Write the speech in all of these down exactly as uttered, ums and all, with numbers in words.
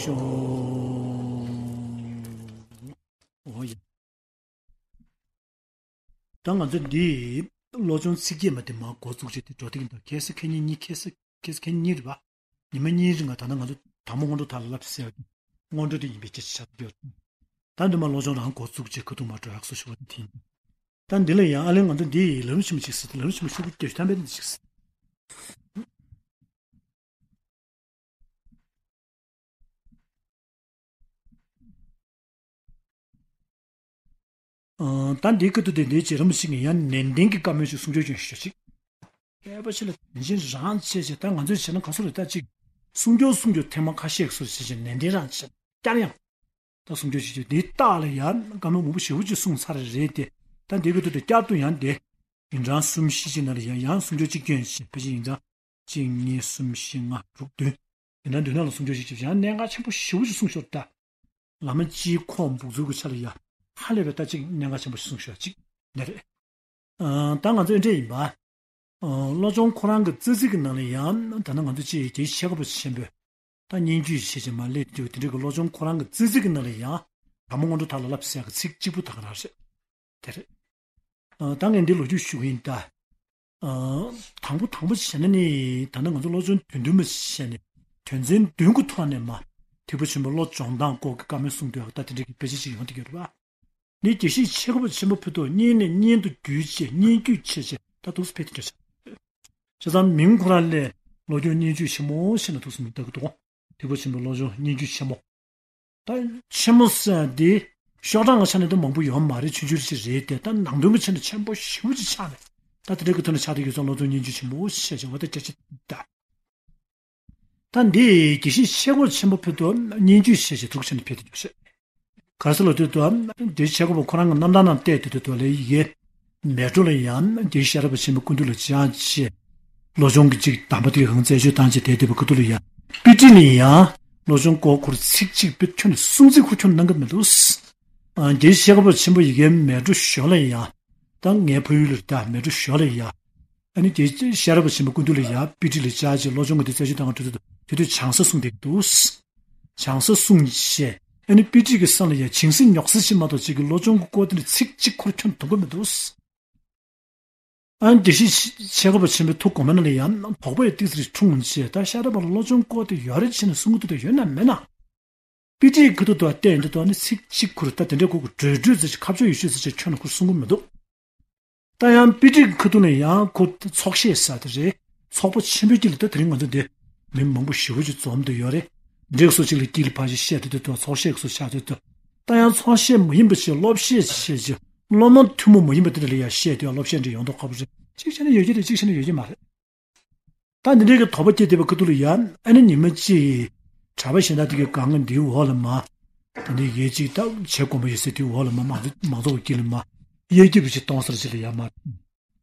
ཨོ་ཡ། ད་ང་ཚོ་འདི་བློ་སྦྱོང་ཚིག་བརྒྱད་མ་དེ་མར་འགོ་བཙུགས་བྱས་ཏེ་འགྲོ་སྟེ་ཡིན། ད་ཁ་སང་ཁ་ཉིན་གཉིས། ཁ་སང་ཁ་སང་ཁ་ཉིན་གཉིས་རེད་པ། ཉི་མ་གཉིས་རིང་ང་ད་ནང་ང་ཚོ་དང་པོ་སྔོན་འགྲོ་ད་ལ་ལབ་ཟེར་ཡ་སྔོན་འགྲོ་དེ་ཡིན་པའི་སྐད་ཆ་ཆགས་ཡོད། ད་འདི་མར་བློ་སྦྱོང་རང་འགོ་བཙུགས་བྱས་ཁ་ཐུག་མར་འགྲོ་ཡག་སོ་ཞུ་བ་དེ་ཡིན། ད་འདི་ལ་ཡང་ཨ་ལན་ང་ཚོ་འདི་ལམ་རིམ་ཆེན་མོ་ཅིག་ཟེར། ལམ་རིམ་ཆེན་མོ་ཤོག་གུ་བརྒྱད་ཅུ་ཐམ་པའི་འདི་ཅིག་ཟེར། ཨ། ད་འདི་ཁ་ཐུག་དེ་འདིའི་རྗེས་རིམ་ཞིག་ཡང་ནན་ཏན་གྱི་བཀའ་མོལ་ཞིག་གསུང་ཆོས་ཀྱང་ཞུ་ཅིག་ལྟ་བ་ཆེ་ལ་དོན་ཆེན་རང་བྱས་བྱས། ད་ང་ཚོས་བྱས་ན་ག་སོ་རེད། ད་ཅིག་གསུང་ཆོས་གསུང་ཆོས་ཐེངས་མ་ཁ་ཤས་སོ་བྱས་བྱས་ནན་ཏན་རང་བྱས་བསྐྱར་ཡང་ད་གསུང་ཆོས་ཞིག་བྱས། འདིའི་རྟགས་ལ་ཡང་བཀའ་མོལ་མང་པོ་ཞེ་པོ་ཅིག་གསུངས་ཚར་རེད་དེ། ད་འདི་ཁ་ཐུག་དེ་བསྐྱར་དུ་ཡང་དེ་ཡིན་གྲངས་གསུམ་བཞི་ཅིག་ནང་ལ་ཡང་ཡང་གསུང་ཆོས་གཅིག་སྐྱོན་བྱས། ཕལ་ཆེར་ཡིན་གྲངས་གཅིག་གཉིས་གསུམ་བཞི་ལྔ་དྲུག་བདུན། དེ་འདྲ་བདུན་ནང་ལ་གསུང་ཆོས་ཤིག་བྱས་ཡང་གནད་འགག་ཆེན་པོ་ཞེ་པོ་ཅིག་གསུངས་ཤོར་ད། བླ་མ་སྤྱིའི་ཁོག་འབུགས་ཚུགས་ཀྱི་ཆ་ལ་ཡ་ཧ་ལས་པའི་ད་ཅིག་གནད་འགག་ཆེན་པོ་ཞིག་གསུངས་ཤོར་ཅིག་འདི་རེད། ཨ། ད་ང་ཚོ་འདི་འདྲ་ཡིན་པ། ཨ། བློ་སྦྱོང་ཁོ་རང་གི་རྩ་ཚིག་གི་ནང་ལ་ཡང་ད་ནི་ང་ཚོ་ཅིག་དེ་ཤེས་དགོས་པ་ཆེན་པོས་ད་སྙན་བརྒྱུད་བྱས་ཀྱི་མ་སླེབས་དུས་དེ་འདྲ་གི་བློ་སྦྱོང་ཁོ་རང་གི་རྩ་ཚིག་གི་ནང་ལ་ཡང་དང་པོ་སྔོན་འགྲོ་ད་ལ་ལབ་ཟེར་ཡག་གི་ཚིག་གཅིག་པུ་ད་ག་རང་རེད། དེ་རེད། ཨ། ད་ངས་འདི་ལོ་རྒྱུས་ཞུ་གི་ཡིན་ད། ཨ། དང་པོ་དང་པོ་བྱས་ན་ནི་ད་ནི་ང་ཚོ་བློ་སྦྱོང་དོན་བདུན་མ་བྱས་ནས་དོན་ཚན་བདུན་གྱི་ཐོག་ནས་མ་ཐེག་པ་ཆེན་པོའི་བློ་སྦྱོང་སྟངས་སྐོར་གྱི་བཀའ་མོལ་གསུངས་དུས་ད་དེ་འདྲ་གི་དཔེ་ཆ་ཅིག་ཡོང་བསྡད་ཡོད་རེད་པ། འདི་དགེ་བཤེས་ཆེ་ཁ་པ་ཆེན་པོ་ཕུད་དུ་སྙན་ནས་སྙན་དུ་བརྒྱུད་བྱས་སྙན་བརྒྱུད་བྱས་བྱས་ད་འདུག་སེ་ཕེབས་དེ་འདྲ་བྱས། བྱས་ཙང་མིང་ཁོ་རང་ལས་བློ་སྦྱོང་སྙན་བརྒྱུད་ཆེན་མོ་ཞེས་ན་འདུག་སེ་མིང་བཏགས་ཀྱི་འདུག་ཐེག་པ་ཆེན་པོའི་བློ་སྦྱོང་སྙན་བརྒྱུད་ཆེན་མོ། ད་ཆེན་མོ་ཟེར་ཡ་འདི་ཤོག་གྲངས་ཀྱི་ཆ་ནས་ད་མང་པོ་ཡོད་མ་རེད། ཆུང་ཆུང་ཅིག་རེད་དེ། ད་ནང་དོན་གྱི་ཆ་ནས་ཆེན་པོ་ཞེ་པོ་ཅིག་ཆགས་ནས་ད་དེ་འདྲ་གི་ཐོག་ནས་ཆགས་བསྡད་ཡོད་ཙང་བློ་སྦྱོང་སྙན་བརྒྱུད་ཆེན་མོ་ཞེས་བྱ་བ་ད་སྐད་ཆ་ད། ད་འདི་དགེ་བཤེས་ཆེ་ཁ་པ་ཆེན་པོ་ཕུད་དུ་སྙན་བརྒྱུད་ཞེས་བྱ་ཐུགས་ཆེན་ཕེབས་ཏེ་འདུག་ཟེར། ག་རེ་ཟེར་ལབ་དུས་ད་དགེ་བཤེས་ཆེ་ཁ་པ་ཁོ་རང་གི་རྣམ་ཐར་ནང་བལྟས་དུས་དུ་ལས་ཡི་གེ་མལ་གྲོ་ལ་ཡང་དགེ་བཤེས་ཤེས་རབ་ཆེན་པོ་ཀུན་འདུས་ལ་ཕྱག་བྱས། བློ་སྦྱོང་གི་གཅིག་དམ་པ་དེ་གང་རྩད་གཅོད་བཏང་བྱས་བསྡད་བསྡད་པའི་ཁ་ཐུག་ལ་ཡང་དཔེ་ཁྲིད་ལ་ཡང་བློ་སྦྱོང་སྐོར་ཁོར་ཚིག་གཅིག་དཔེ་ཁྱོན་ནས་གསུང་ཚིག་ཁོ་ཁྱོན་གནང་གི་མི་འདུག་ཨ། དགེ་བཤེས་ཤེས་རབ་ཆེན་པོ་ཡི་གེ་མལ་གྲོ་ཞོ་ལ་ཡང་ད་ངའི་ཕ་ཡུལ་ལ་ད་མལ་གྲོ་ཞོ་ལ་ཡང་། ཨ་ནི་དེ་ཤེས་རབ་ཆེན་པོ་ཀུན་འདུས་ལ་ཡ་དཔེ་ཁྲིད་ལ་བཅར་རྗེས་བློ་སྦྱོང་གི་དེ་རྩད་གཅོད་བཏང་གི་དུས་དུས་དུས་བྱང་ས་གསུངས་བསྡད་འདུག་བྱང་ས་གསུངས་རྗེས་ཨ་ནི་དཔེ་ཁྲིད་ཀྱི་སང་ལ་ཡ་བྱིངས་སེ་ཉོག་སེ་ཞིག་མ་གཏོགས་ཅིག་གི་བློ་སྦྱོང་གི་སྐོར་དེ་ནི་ཚིག་གཅིག་ཁོར་ཁྱོན་ཐུབ་ཀྱི་མི་འདུག་ཨ་ནི་དགེ་བཤེས་ཆེ་ཁ་པ་ཆེན་པོའི་ཐུགས་དགོངས་པ་ནང་ལ་ཡ་དོགས་པ་ཡི་ཏིག་ཙི་རེ་འཁྲུངས་རྗེས་ད་ཤེས་རབ་པ་ལ་བློ་སྦྱོང་སྐོར་དེ་ཡོད་རེད་ཅེས་ནས་གསུང་གི་འདུག་ད་ཡོད་ན་མེད་ན། དཔེ་ཁྲིད་ཁ་ཐུག་ཏུ་བལྟས་ཡོང་དུས་ད་ནི་ཚིག་གཅིག་ཁུར་ད་དེ་འདྲའི་གུ་གུ་འགྲོས་འགྲོས་ཙམ་ཞིག་ཁ་ཕྱོགས་ཡོད་ཤོས་ཙམ་ཞིག་ཁྱོན་ནས་ཁུར་གསུང་གི་མི་འདུག་ད་ཡང་དཔེ་ཁྲིད་ཁ་ཐུག་ནས་ཡང་ཁོ་ཚོགས་བཤད་ཟེར་དེ་རེད། ཚོགས་པ་ཆེན་པོའི་དཀྱིལ་ལ་ད་དེ་རིང་ང་ཚོ་འདི་མི་མང་པོ་ཞེ་པོ་ཅིག་འཛོམས་བསྡད་ཡོད་རེད། འདྲེ་སོགས་གཅིག་ལ་དཀྱིལ་ལ་ཕར་ཞིག་བཤད་དེ་དུས་ཚོགས་བཤད་ཁ་ཐུག་ཆགས་དུས་ད་ཡང་ཚོགས་བཤད་མ་ཡིན་པ་ཞིག་སློབ་བཤད་བཤད་ཅིག་སློབ་མ་ཐུན་མོང་མ་ཡིན་པ་དེ་འདྲ་ལ་ཡང་བཤད་དུས་སློབ་བཤད་འདྲ་ཡོང་མདོག་ཁ་པོ་རེད། གཅིག་བྱས་ན་ཡོད་ཀྱི་རེད། གཅིག་བྱས་ན་ཡོད་ཀྱི་མ་རེད། ད་འདི་འདྲའི་གི་དོགས་པ་སྐྱེས་བསྡད་པའི་ཁ་ཐུག་ལ་ཡ་ཨ་ནི་ཉི་མ་གཅིག་གྲྭ་པ་གཞན་དག་དེ་གི་སྒང་ག་འདིའི་འོག་ལ་མ། ད་འདི་ཡས་གཅིག་ད་བྱེད་དགོས་མ་ཡོད་ཟེར་དེའི་འོག་ལ་མ་མང་ཚོགས་མང་ཚོགས་ཀྱི་དཀྱིལ་ལ་མ། ཡས་སྐྱིད་པོ་ཞིག་གཏོང་སར་ཅིག་ལ་ཡ་མ།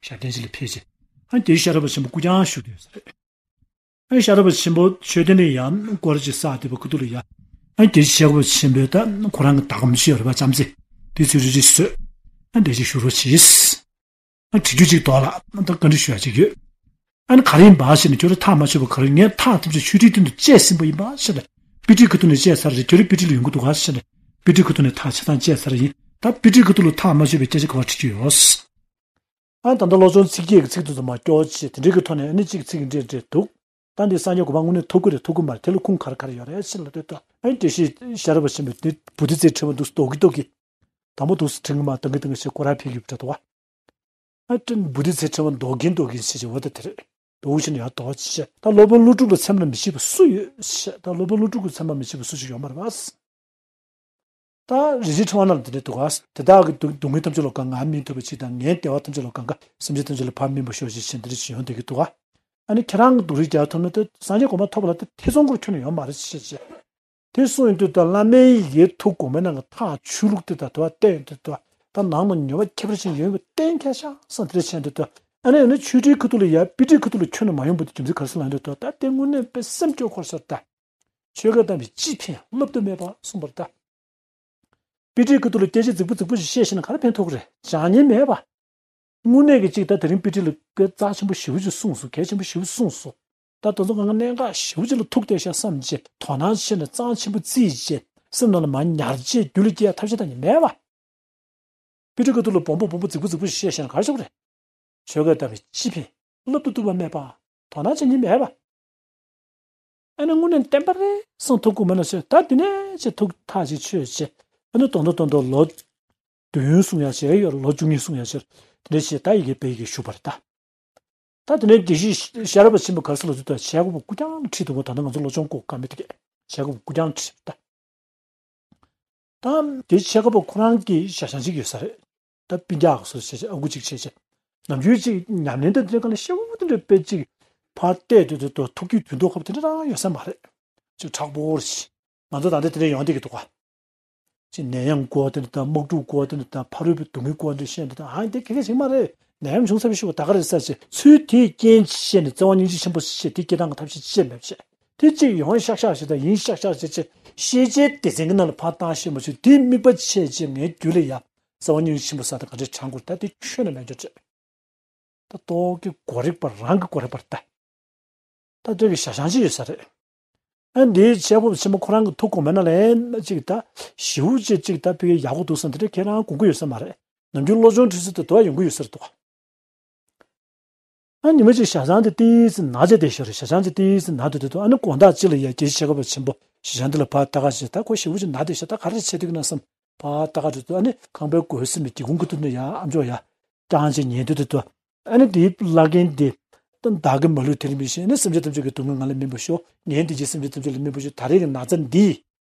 ཞབས་བརྟན་ཅིག་ལ་ཕེབས་ཅིག་ཨ་ནི་དེའི་ཤེས་རབ་པ་ཆེན་པོ་སྐུ་རྐྱང་བཞུགས་བསྡད་ཡོད་ས་རེད། ཨ་ནི་ཤེས་རབ་པ་ཆེན་པོ་མཆོད་རྟེན་ལ་ཡ་སྐོར་ཅིག་བསགས་བསྡད་པའི་ཁ་ཐུག་ལ་ཡ། ཨ་ནི་དེའི་ཤེས་རབ་པ་ཆེན་པོས་ད་ཁོ་རང་གི་ད་གམ་ཅིག་ཡོད་རེད་པ་བྱམས་བརྩེ། དེ་ཚོ་རེ་རེ་བཟོས། ཨ་ནི་དེ་ཅིག་བཞུགས་རོགས་གྱིས། ཨ་དྲི་རྒྱུ་གཅིག་འདུག་ལ་ད་བཀའ་འདྲི་ཞུ་ཡ་གཅིག་ཡོད། ཨ་ནི་ག་རེ་ཡིན་པ་ཞེ་ན་ཁྱོད་རང་ཐག་མ་ཆོད་པ་ག་རེ། ངས་ཐག་ཐམས་ཅད་ཆོས་ཁྲིའི་སྟེང་དུ་བཅད་ཟིན་པ་ཡིན་པ་ཞེ་ན། དཔེ་ཁྲིད་ཁ་ཐུག་ནས་བཅད་ཚར་རེད། ཁྱོད་རང་དཔེ་ཁྲིད་ལ་ཡོང་གི་འདུག་ག་ཞེ་ན། དཔེ་ཁྲིད་ཁ་ཐུག་ནས་ཐག་ཆ་ཚང་བཅད་ཚར་ཡིན། ད་དཔེ་ཁྲིད་ཁ་ཐུག་ལ་ཐག་མ་ཆོད་པའི་སྐད་ཆ་ག་པར་དྲི་རྒྱུ་ཡོད། ཨ་ནི་ད་ལྟ་བློ་སྦྱོང་ཚིག་བརྒྱད་ཀྱི་ཚིག་ཏུ་ཙམ་མ་སྐྱོར་བྱས་དེ་འདྲའི་གི་ཐོག་ནས་ཨ་ནི་གཅིག་ཚིག་འདྲེས་འདྲེས་འདུག་ད་འདི་སངས་རྒྱས་གོ་འཕང་དངོས་གནས་ཐོབ་ཀྱི་རེད་ཐོབ་ཀྱི་མ་རེད་དེ་ལ་ཁུངས་ག་རེ་ག་རེ་ཡོད་རེད་ཞེ་ལབ་དུས་ད་ཨ་ནི་དགེ་བཤེས་ཤེས་རབ་པ་ཆེན་པོས་འདི་བུ་ཏི་ཚེ་ཕྲེང་བ་འདུག་ལྡོག་གི་ལྡོག་གི་དང་པོ་འདུག་སེ་ཕྲེང་གི་མ་དང་གི་དང་གི་ཞེས་སྐོར་ར་ཕེབས་ཡོད་པ་འདྲ་འདུག་བ། ཨ་ཏྲིན་བུ་ཏི་ཚེ་ཕྲེང་བ་མདོག་གིན་མདོག་གིན་ཞེས་བྱ་བ་དེ་དེ་རེད། མདོག་ཆེན་ཡང་མདོག་ཆེ། ད་སློབ་དཔོན་ཀླུ་སྒྲུབ་ལ་ཚད་མ་མི་ཕྱེད་པ་སུ་ཡོད་ཞེས། ད་སློབ་དཔོན་ཀླུ་སྒྲུབ་ཀྱི་ཚད་མ་མི་ཕྱེད་པ་སུ་ཞིག་ཡོད་མ་རེད་པ། ད་རིན་ཆེན་ཕྲེང་བ་ནང་ལ་དེ་འདྲ་འདུག་ག་དེ་དག་གི་སྡུག་སྡུག་བསྔལ་ཐམས་ཅད་ལ་གང་ག་སྨིན་ཐུབ་པ་ཅིག་དང་ངའི་བདེ་བ་ཐམས་ཅད་ལ་གང་ག་སེམས་ཅན་ཐམས་ཅད་ལ་ཕར་སྨིན་པར་ཤོག་ཅེས་བྱས་འདི་འདྲ་ཞིག་ཡོང་བསྡད་ཀྱི་འདུག་ག་ཨ་ནི་ཁྱེད་རང་གི་སྡུག་རུས་རྒྱག་ཐུབ་ན་ད་སངས་རྒྱས་གོ་འཕང་ཐོབ་པ་ལ་ད་ཐེ་ཚོམ་སྐོར་ཁྱོན་ནས་ཡོད་མ་རེད་ཅེས་བྱས། དེ་གསུངས་ཡོང་དུས་ད་བླ་མའི་ཡི་གེ་ཐུགས་དགོངས་པའི་ནང་གི་ཐག་ཆོད་ལུགས་དེ་དང་དེ་བ་བལྟས་ཡོང་དུས་ད་ད་ནང་ན་ཉེ་བ་ཁྱད་པར་ཅན་ཡོད་པ་གཏན་འཁེལ་ཤག་བསམ་དེ་འདྲ་བྱས་འདུག་ད་ཨ་ནི་ཡང་ན་ཆོས་ཁྲིའི་ཁ་ཐུག་ལ་ཡ་དཔེ་ཁྲིད་ཁ་ཐུག་ལ་ཁྱོན་ནས་མ་ཡོང་པ་དེ་རྒྱུ་མཚན་ག་རེ་ཟེར་ལབ་ཡོང་དུས་ད་ད་དེ་དངོས་གནས་དཔེ་སེམས་སྐྱོ་འཁོར་ས་རེད་ད། ཆོས་ཁ་དམ་པའི་ཅི་ཕན་བསླབ་ཏུ་མེད་པ་གསུངས་པ་རེད་ད། དཔེ་ཁྲིད་ཁ་ཐུག་ལ་སྐད་ཆ་རྫིག་པོ་རྫིག་པོ་ཞིག་བཤད་ཤེས་ན་ག་རེ་ཕན་ཐོགས་ཀྱི་རེད། བྱ་ཉེས་མེད་པ། དངོས་གནས་ཀྱི་གཅིག་ད་དེ་རིང་དཔེ་ཁྲིད་ལ་སྐད་རྩ་ཆེན་པོ་ཞེ་པོ་ཅིག་གསུངས་སོང་། གལ་ཆེན་པོ་ཞེ་པོ་གསུངས་སོང་ ད་དེ་ཚོ་ང་གནད་འགག་ཞེ་པོ་ཅིག་ལ་ཐུག་བསྡད་ཤག་བསམ་བྱས། དོ་སྣང་བྱས་ནས་གཙང་ཆེན་པོ་བརྩིས་བྱས། སེམས་ནང་ལ་མར་ཉར་བྱས་རྒྱུད་ལ་སྐྱེལ་ཡ་ཐབས་ཤེས་གཏོང་མཁན་མེད་པ། པི་ཏྲ་ཀ་ཏུ་ལ་སྦོམ་པོ་སྦོམ་པོ་རྫིག་པོ་རྫིག་པོ་བཤད་བཤད་ན་ག་རེ་བྱེད་དགོས་རེད། ཆོས་སྐད་བཏང་བས་ཅི་ཕན། བསླབ་ཏུ་བཏུབ་པ་མེད་པ། དོ་སྣང་བྱེད་མཁན་མེད་པ། ཨ་ནི་དངོས་གནས་བསྟན་པ་རེད་བསམ་ཐུབ་ཀྱི་མེད་ན་ཟེར། ད་དེ་ནས་ཅིག་ཐུགས་ཐག་ཅིག་ཆོད་བྱས། ཨ་ནི་དོན་དུ་དོན་དུ་ལོ་བདུན་གསུང་ཡ་བྱས་ཡོད། ལོ་བཅུ་གཉིས་གསུང་ཡ་བྱས། དེ་འདྲ་བྱས་ད་ཡི་གེ་དཔེ་ཡི་གེ་ཞུ་བ་རེད་ད། ད་དེ་ནས་དགེ་བཤེས་ཤེས་རབ་པ་ཆེན་པོ་ག་རེ་ཟེར་ལབ་དུས། ད་ཆས་གོས་པ་ཀུ་ཀྱང་ཁྲིད་འདུག་གོ། ད་ལྟ་ང་ཚོ་བློ་སྦྱོང་སྐོར་དཀའ་མི་དེ་གས་ཆས་གོས་པ་ཀུ་ཀྱང་ཁྲིད་ད། ད་དེ་ཆས་གོས་པ་ཁོ་རང་གི་ཞག་ཞག་ཅིག་ཡོད་ས་རེད། ད་སྤུན་ཀྱག་གི་སོ་བྱས་བྱས། ཨ་ཁུ་གཅིག་བྱས་བྱས། ནམ་རྒྱུན་ཅིག་ཉམས་ལེན་དང་དེ་འདྲ་ག་ལ་ཤེས་པོ་དེ་འདྲ་དཔེ་ཅིག་ཕར་བལྟས་དུས་དུས་དུ་ཐུགས་རྒྱུས་དུས་མདོ་ཁ་པོ་དེ་འདྲ་རང་ཡོད་ས་མ་རེད། ཅིག་མཁྲེགས་པོ་རེད། ང་ཚོ་ད་ལྟ་དེ་འདྲ་ཡོང་བསྡད་ཀྱི་འདུག་ག། ཅིག་ནད་ཡམས་སྐོར་དེ་འདྲ་དང་། དམག་འཁྲུག་སྐོར་དེ་འདྲ་དང་། ཕ་རོལ་པོའི་སྡུག་བསྔལ་སྐོར་འདྲ་བཤད་འདི་དང་། ཨ་དེ་ག་གེ་ཞིག་མ་རེད། ནད་ཡམས་བྱུང་ཚར་བའི་ཤུགས་ད་ག་རེད་ཟེར་བྱས། ཚུལ་དེའི་རྐྱེན་བྱས་ནས་རྩ་བ་སྙིང་རྗེ་ཆེན་པོ་ཞེས་དེ་སྐྱེ་སྟངས་ཀྱི་ཐབས་ཤེས་ཅི་མེད་བྱས། དེ་གཅིག་ཡོང་ཤག་ཤག་ཞིག་དང་ཡིན་ཤག་ཤག་ཞིག་བྱས། ཤེས་བྱའི་སྡེ་ཚན་གྱི་ནང་ལ་ཕར་བཏང་ཤེས་མ་བྱུང་། དེའི་དམིགས་པ་བྱས་བྱས་ངའི་རྒྱུད་ལ་ཡ་རྩ་བ་སྙིང་རྗེ་ཆེན་པོ་ཟེར་དེ་ག་འདྲས་དྲན་དགོས་ད་དེ་ཁྱོན་ནས་མེད་འགྱུར་བྱས། ད་ཏོག་གི་གོ་རིག་པ་རང་གི་གོ་རིག་པ་རེད་ད། ད་དེ་གི་ཞག་ཞག་ཅིག་ཡོད་ས་རེད། ཨ་འདིའི་ཆས་གོས་པ་ཆེན་པོ་ཁོ་རང་གི་ཐུགས་དགོངས་མེད་ན་ལས་ན་ཅིག་ད་ཞེ་པོ་ཅིག་ཅིག་ད་ཕ་གི་ཡག་པོ་འདུག་བསམ་དེ་འདྲ་ཁྱེད་རང་དགོངས་ཀྱི་ཡོད་ས་མ་རེད། ནམ་རྒྱུན་བློ་སྦྱོང་ཁྲིད་ས་དེ་དོ་ཡོང་གི་ཡོད་ས་རེད་དོ། ཨ་ཉི་མ་ཅིག་ཞག་ཞག་དེ་ཏིས་ན་བྱས་བསྡད་ཤག་རེད། ཞག་ཞག་དེ་ཏིས་ན་བསྡད་དུས་དུ། ཨ་ནི་དགོང་དག་ཅིག་ལ་ཡ་དགེ་བཤེས་ཆས་གོས་པ་ཆེན་པོ་ཞག་ཞག་འདི་ལ་ཕར་ལྟ་ག་ཅིག་ད་ཁོ་ཞེ་པོ་ཅིག་ན་བསྡད་ཤག་ད་ག་རེ་བྱེད་འདུག་ན་བསམ། ཕར་ལྟ་ག་འགྲོ་དུས་ཨ་ནི་ཁང་པའི་སྒོ་ཟིན་ནས་སྒེའུ་ཁུང་གི་ཐོག་ནས་ཡ་ཨ་མཆོག་ཡ་རྐྱང་ཅིག་ཉན་དུས་དུ། ཨ་ནི་དེའི་བླ་རྒན་དེ་ད་བདག་གིས་མ་ལུས་དེར་མི་ཤེས། ཨ་ནི་སེམས་ཅན་ཐམས་ཅད་ཀྱི་སྡུག་བསྔལ་ང་ལ་སྨིན་པར་ཤོག་ངས་འདི་བྱས་སེམས་ཅན་ཐམས་ཅད་ལ་སྨིན་པར་ཤོག་ད་རེས་ཀྱི་ན་ཚ་འདི་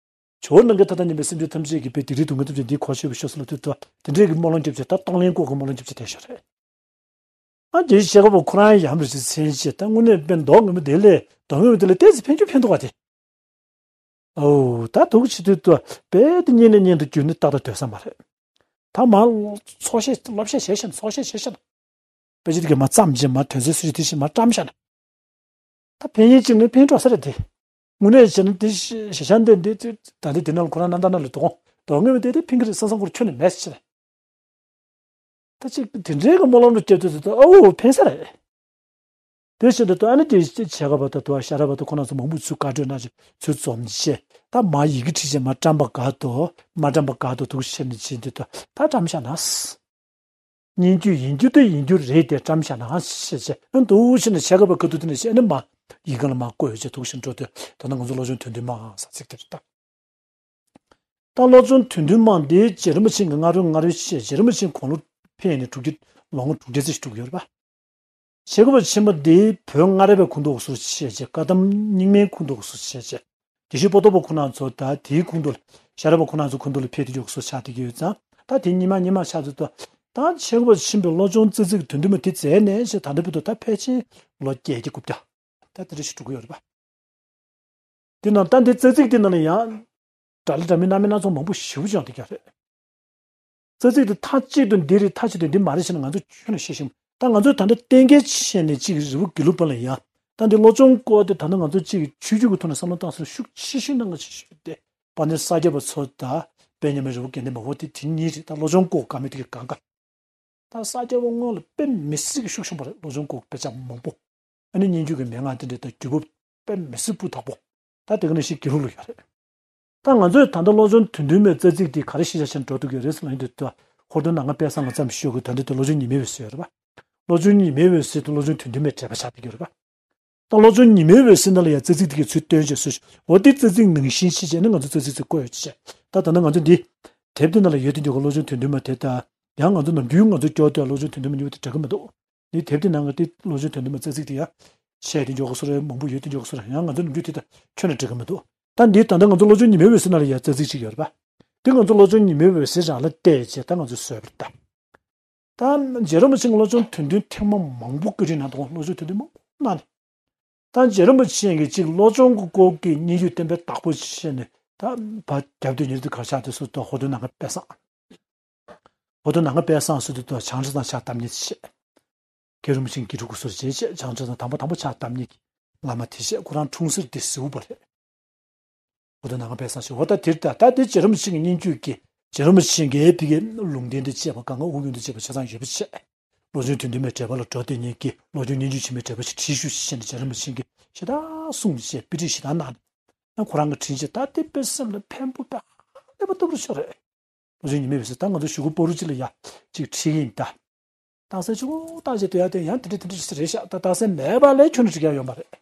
ཇོ་བོ་ནམ་མཁའི་མཐའ་དང་མཉམ་པའི་སེམས་ཅན་ཐམས་ཅད་ཀྱི་དཔེ་སྡིག་སྒྲིབ་སྡུག་བསྔལ་ཐམས་ཅད་འདིས་འཁོར་ཤོག་པའི་ཕྱོགས་སུ་ལ་དུས་དུ་དེ་འདྲས་ཀྱི་སྨོན་ལམ་རྒྱབ་བྱས། ད་གཏོང་ལེན་སྐོར་གྱི་སྨོན་ལམ་རྒྱབ་བྱས་བསྡད་ཤག་རེད། ཨ་དེའི་ཆས་གོས་པ་ཁོ་རང་ཡ་ཡམ་རེ་ཅིག་མཚན་བྱས། ད་དངོས་གནས་དཔེ་མདོ་སྔོན་མོ་དེ་ལས་མདོ་སྔོན་མོ་དེ་ལས་ཏོག་ཙམ་ཕན་རྒྱུ་ཕན་འདུག་ག་དེ། ཨོ་ད་འདུག་བྱེད་དུས་དུ་དཔེ་དེ་སྙིང་ནས་སྙིང་དུ་རྒྱུན་ནས་ཏག་ཏག་སྡོད་ས་མ་རེད། ད་མར་ཚོགས་བཤད་སློབ་བཤད་བྱས་ཤག་ན། ཚོགས་བཤད་བྱས་ཤག་ན། དཔེ་ཆ་དེ་གས་མར་བརྩམས་བྱས་མར་དོན་ཚན་སུ་ཞིག་དེ་བཞིན་མར་བཀྲམ་ཤག་ན། ད་ཕན་ཡོན་གཅིག་ནི་ཕན་འགྲོ་ས་རེད་དེ། དངོས་གནས་བྱས་ན་དེ་ཞེ་ཞེ་ཤ་འདི་འདི་ད་འདི་དེ་ནང་ལ་ཁོ་རང་ན་ད་ན་ལ་དོ་དོ་དངོས་མི་དེ་དེ་ཕན་གི་རེད་བསམ་བསམ་ཁོར་ཁྱོན་ནས་མེད་ཟེར། ད་ཅིག་དེ་འདྲའི་གི་སྨོན་ལམ་རུ་སྐྱེ་དུས་དུ་ཨོ་ཕན་ས་རེད། དེ་བཞིན་དུ་ཨ་ནི་དེ་ཆས་གོས་པ་དང་དུ་བ་ཤེས་རབ་པ་དང་ཁོ་རང་ཚོ་མང་པོ་ཚུར་བཀའ་གྲོས་གནང་བྱས་ཚུར་འཛོམས་བྱས། ད་མར་ཡི་གེ་བྲིས་བྱས་མར་བཀྲམ་པ་དགའ་དོ། མ་བཀྲམ་པ་དགའ་དོ་འདུག་བྱས་ནས་བྱས་དུས་དུ་ད་བཀྲམ་ཤག་ན། སྙན་བརྒྱུད་ཡིན་རྒྱུ་དེ་ཡིན་རྒྱུ་རེད་དེ་བཀྲམ་བཞག་ན་ཞེས་བྱས། ཨ་འདུག་བྱས་ནས་ཆས་གོས་པ་ཁ་ཐུག་དེ་ནས་བཤད་ནས་མར་ཡིག་སྒང་ལ་མར་བཀོད་བྱས་འདུག་བྱས་འགྲོ་དུས། ད་ནི་ང་ཚོ་བློ་སྦྱོང་དོན་བདུན་མ་ཟེར་ཚིག་དེ་རེད་ད། ད་བློ་སྦྱོང་དོན་བདུན་མ་འདི་རྗེ་རིན་པོ་ཆེ་གི་སྔ་རོལ་སྔ་རོལ་བཤད། རྗེ་རིན་པོ་ཆེ་དགུང་ལོ་ཕེབས་ནས་དྲུག་ཅུ་ལོ་ངོ་དྲུག་ཅུ་ཙམ་ཞིག་འགྲོ་གི་ཡོད་རེད་པ། ཆས་གོས་པ་ཆེན་པོ་འདི་བོད་སྔ་རབས་པའི་ཁུངས་གཏུགས་སུ་བྱས་བྱས། བཀའ་གདམས་རྙིང་མའི་ཁུངས་གཏུགས་སུ་བྱས་བྱས། དགེ་བཤེས་པོ་ཏོ་པ་ཁོ་རང་ཚོ་ད་དེའི་ཁུངས་གཏུགས་ལ་ཤེས་རབ་པ་ཁོ་རང་ཚོ་ཁུངས་གཏུགས་ལ་ཕེབས་ཏེ་འཇོག་སོ་ཆགས་བསྡད་ཀྱི་ཡོད་ཙང་། ད་དེ་རྙིང་མ་རྙིང་མ་ཆགས་ཚུལ་དུ། ད་ཆས་གོས་པ་ཆེན་པོའི་བློ་སྦྱོང་རྩ་ཚིག་དོན་བདུན་མ་དེ་མཛད་ནས་བྱས་ད་ལྟ་བར་དུ་ད་ཕལ་ཆེར་ལོ་བརྒྱད་བརྒྱ་དགུ་བརྒྱ་ད་དེ་འདྲ་ཞིག་འགྲོ་གི་ཡོད་རེད་པ། དེ་ནང་ད་འདི་རྩ་ཚིག་དེ་ནང་ལ་ཡང་སྒྲ་ལེན་འདྲ་མིན་སྣ་མིན་སྣ་ཚོགས་མང་པོ་ཞེ་པོ་ཅིག་ཡོང་བསྡད་ཀྱི་རེད། རྩ་ཚིག་དེ་མཐའ་གཅིག་ཏུ་འདི་རེད། མཐའ་གཅིག་ཏུ་འདི་མ་རེད་ཟེར་ན་ང་ཚོ་ཁྱོན་ནས་ཤེས་ཤིང་། ད་ང་ཚོས་ད་ལྟ་གཏན་འཁེལ་བྱས་ནས་གཅིག་རི་བོ་དགེ་ལུགས་པ་ལ་ཡང་། ད་འདི་བློ་སྦྱོང་སྐོར་དེ་ད་ལྟ་ང་ཚོ་གཅིག་ཆོས་བརྒྱུད་ཀྱི་ཐོག་ནས་བསམ་བློ་བཏང་ཟེར་ན་ཤུགས་ཆེ་ཤོས་ནང་གི་ཆེ་ཤོས་དེ་དཔལ་ལྡན་ས་སྐྱ་པ་ཚོ་དང་དཔལ་མཉམ་མེད་རི་བོ་དགེ་ལྡན་པ་འོ་དེ་དེ་གཉིས་རེད། ད་བློ་སྦྱོང་སྐོར་དགའ་མོས་དེ་གི་གང་ག་ད་ས་སྐྱ་པ་སྔོན་ལ་དཔེ་མི་སྲིད་ཀྱི་ཤུགས་ཆེན་པོ་རེད། བློ་སྦྱོང་སྐོར་དཔེ་ཆ་མང་པོ། ཨ་ནི་སྙན་བརྒྱུད་ཀྱི་མན་ངག་དེ་འདྲ་དང་བརྒྱུད་པ་དཔེ་མི་སྲིད་སྤུས་དག་པོ། ད་དེ་ག་ནང་བཞིན་དགེ་ལུགས་ལ་ཡོད་རེད། ད་ང་ཚོས་ད་ལྟ་བློ་སྦྱོང་དོན་བདུན་མའི་རྩ་ཚིག་དེ་ག་རེ་ཤེས་བྱ་ཆེན་འགྲོ་ཐུབ་ཀྱི་རེད་ཟེར་ན། ཡིན་དུས་ད་ཧོར་སྡོང་ནམ་མཁའ་དཔལ་བཟང་ང་ཙམ་ཞུ་གི། ད་འདི་དུ་བློ་སྦྱོང་ཉི་མའི་འོད་ཟེར་ཡོད་རེད་པ། བློ་སྦྱོང་ཉི་མའི་འོད་ཟེར་དུ་བློ་སྦྱོང་དོན་བདུན་མའི་འགྲེལ་པ་ཆགས་བསྡད་ཀྱི་ཡོད་རེད་པ། ད་བློ་སྦྱོང་ཉི་མའི་འོད་ཟེར་ནང་ལ་ཡང་རྩ་ཚིག་དེ་གའི་ཚུལ་སྟོན་བྱས་སོ། འོ་དེ་རྩ་ཚིག་ནང་བཞིན་ཤེས་བྱས་ནས་ང་ཚོ་རྩ་ཚིག་ཚོ་བཀོད་ཡོད་ཅེས། ད་ད་ནི་ང་ཚོ་འདི་དེབ་འདི་ནང་ལ་ཡོད་དེ་འཇོག་གི། བློ་སྦྱོང་དོན་བདུན་མ་དེ་དང་། ཡང་ང་ཚོ་ནམ་རྒྱུན་ང་ཚོ་སྐྱོར་དུས་བློ་སྦྱོང་དོན་བདུན་མ་གཉིས་པོ་དེ་འདྲ་གི་མི་འདུག་འདི་དེབ་དེ་ནང་གི་དེ་བློ་སྦྱོང་དོན་བདུན་མ་རྩ་ཚིག་དེ་ཡང་ཆད་དེ་འཇོག་གི་སོ་རེད། མང་པོ་ཡོད་དེ་འཇོག་གི་སོ་རེད། ཡང་ང་ཚོ་ནམ་རྒྱུན་དེ་དང་ཁྱོན་ནས་འགྲིག་གི་མི་འདུག་ད་འདི་ད་ལྟ་ང་ཚོ་བློ་སྦྱོང་ཉི་མའི་འོད་ཟེར་ནང་ལ་ཡང་རྩ་ཚིག་ཅིག་ཡོད་རེད་པ། འདི་ང་ཚོ་བློ་སྦྱོང་ཉི་མའི་འོད་ཟེར་རང་ལ་བལྟས་བྱས་ད་ང་ཚོས་བཟོས་པ་རེད་ད། ད་རྗེ་རིན་པོ་ཆེ་གིས་བློ་སྦྱོང་དོན་བདུན་ཐེངས་མ་མང་པོ་བཀའ་ཁྲིད་གནང་འདུག་བློ་སྦྱོང་དོན་བདུན་མང་པོ་གནང་ནས། ད་རྗེ་རིན་པོ་ཆེ་གིས་གཅིག་བློ་སྦྱོང་གི་སྐོར་གྱི་སྙན་བརྒྱུད་བསྟན་པའི་བདག་པོ་བྱས་ནས་ད་ཕར་རྒྱབ་ཏུ་ཉེ་དུ་གར་ཆགས་དུས་སུ་ད་ཧོར་སྡོང་ནམ་མཁའ་དཔལ་བཟང་། ཧོར་སྡོང་ནམ་མཁའ་དཔལ་བཟང་ཟེར་དུས་ད་བྱང་ཁྲི་སང་ཕྱག་བཏབ་མཁན་བྱས། མཁན་རིན་པོ་ཆེ་དགེ་ཕྲུག་སྐུ་སྲོག་བྱས་བྱས། བྱང་ཁྲི་སང་དང་པོ་དང་པོ་ཕྱག་བཏབ་མཁན་གྱི་བླ་མ་དེ་བྱས། ཁོ་རང་འཁྲུངས་ས་དེ་ཟེའུ་འབར་རེད། ཧོར་སྡོང་ནམ་མཁའ་དཔལ་བཟང་ཞེས། འོ་ད་དེར་ད་ད་དེ་རྗེ་རིན་པོ་ཆེ་གི་སྙན་བརྒྱུད་ཀྱི་རྗེ་རིན་པོ་ཆེ་གི་ཕ་གི་ལུང་བསྟན་དང་བཅས་པ་གང་ག་དབུགས་དབྱུང་དང་བཅས་པ་ཆ་ཚང་ཡོད་པ་བྱས། བློ་སྦྱོང་དོན་བདུན་མའི་འགྲེལ་པ་ལ་འགྲོ་དེ་ཉིད་ཀྱི་བློ་སྦྱོང་སྙན་བརྒྱུད་ཆེན་མོའི་འགྲེལ་པ་ཞིག་བྲིས་བཞུགས་ཞེས་བྱས་ནས་རྗེ་རིན་པོ་ཆེ་གི་ ཞེ་དྲག་གསུངས་བྱས་དཔེ་ཁྲིད་ཞེ་དྲག་གནང་། ཡང་ཁོ་རང་གིས་དྲན་བྱས་ད་དེ་དཔེ་སེམས་ལ་ཕན་པོ་དཔེ་ཧ་ལས་པ་ལྟ་བུར་ཤོར་རེད། བློ་སྦྱོང་ཉི་མའི་འོད་ཟེར། ད་ང་ཚོ་གཞུག་གུ་པོ་རུ་ཅི་ལ་ཡ་གཅིག་ཁྲིད་ཡིན་ད། རྟགས་གསལ་ཆུ་བོ་བཏགས་བྱས་སྡོད་ཡ་དེ་ཡང་དེ་འདྲ་དེ་འདྲ་ཞིག་རེད་ཤག་ད་རྟགས་གསལ་མེད་པ་ལས་ཁྱོན་ནས་འགྲིག་ཡ་ཡོད་མ་རེད།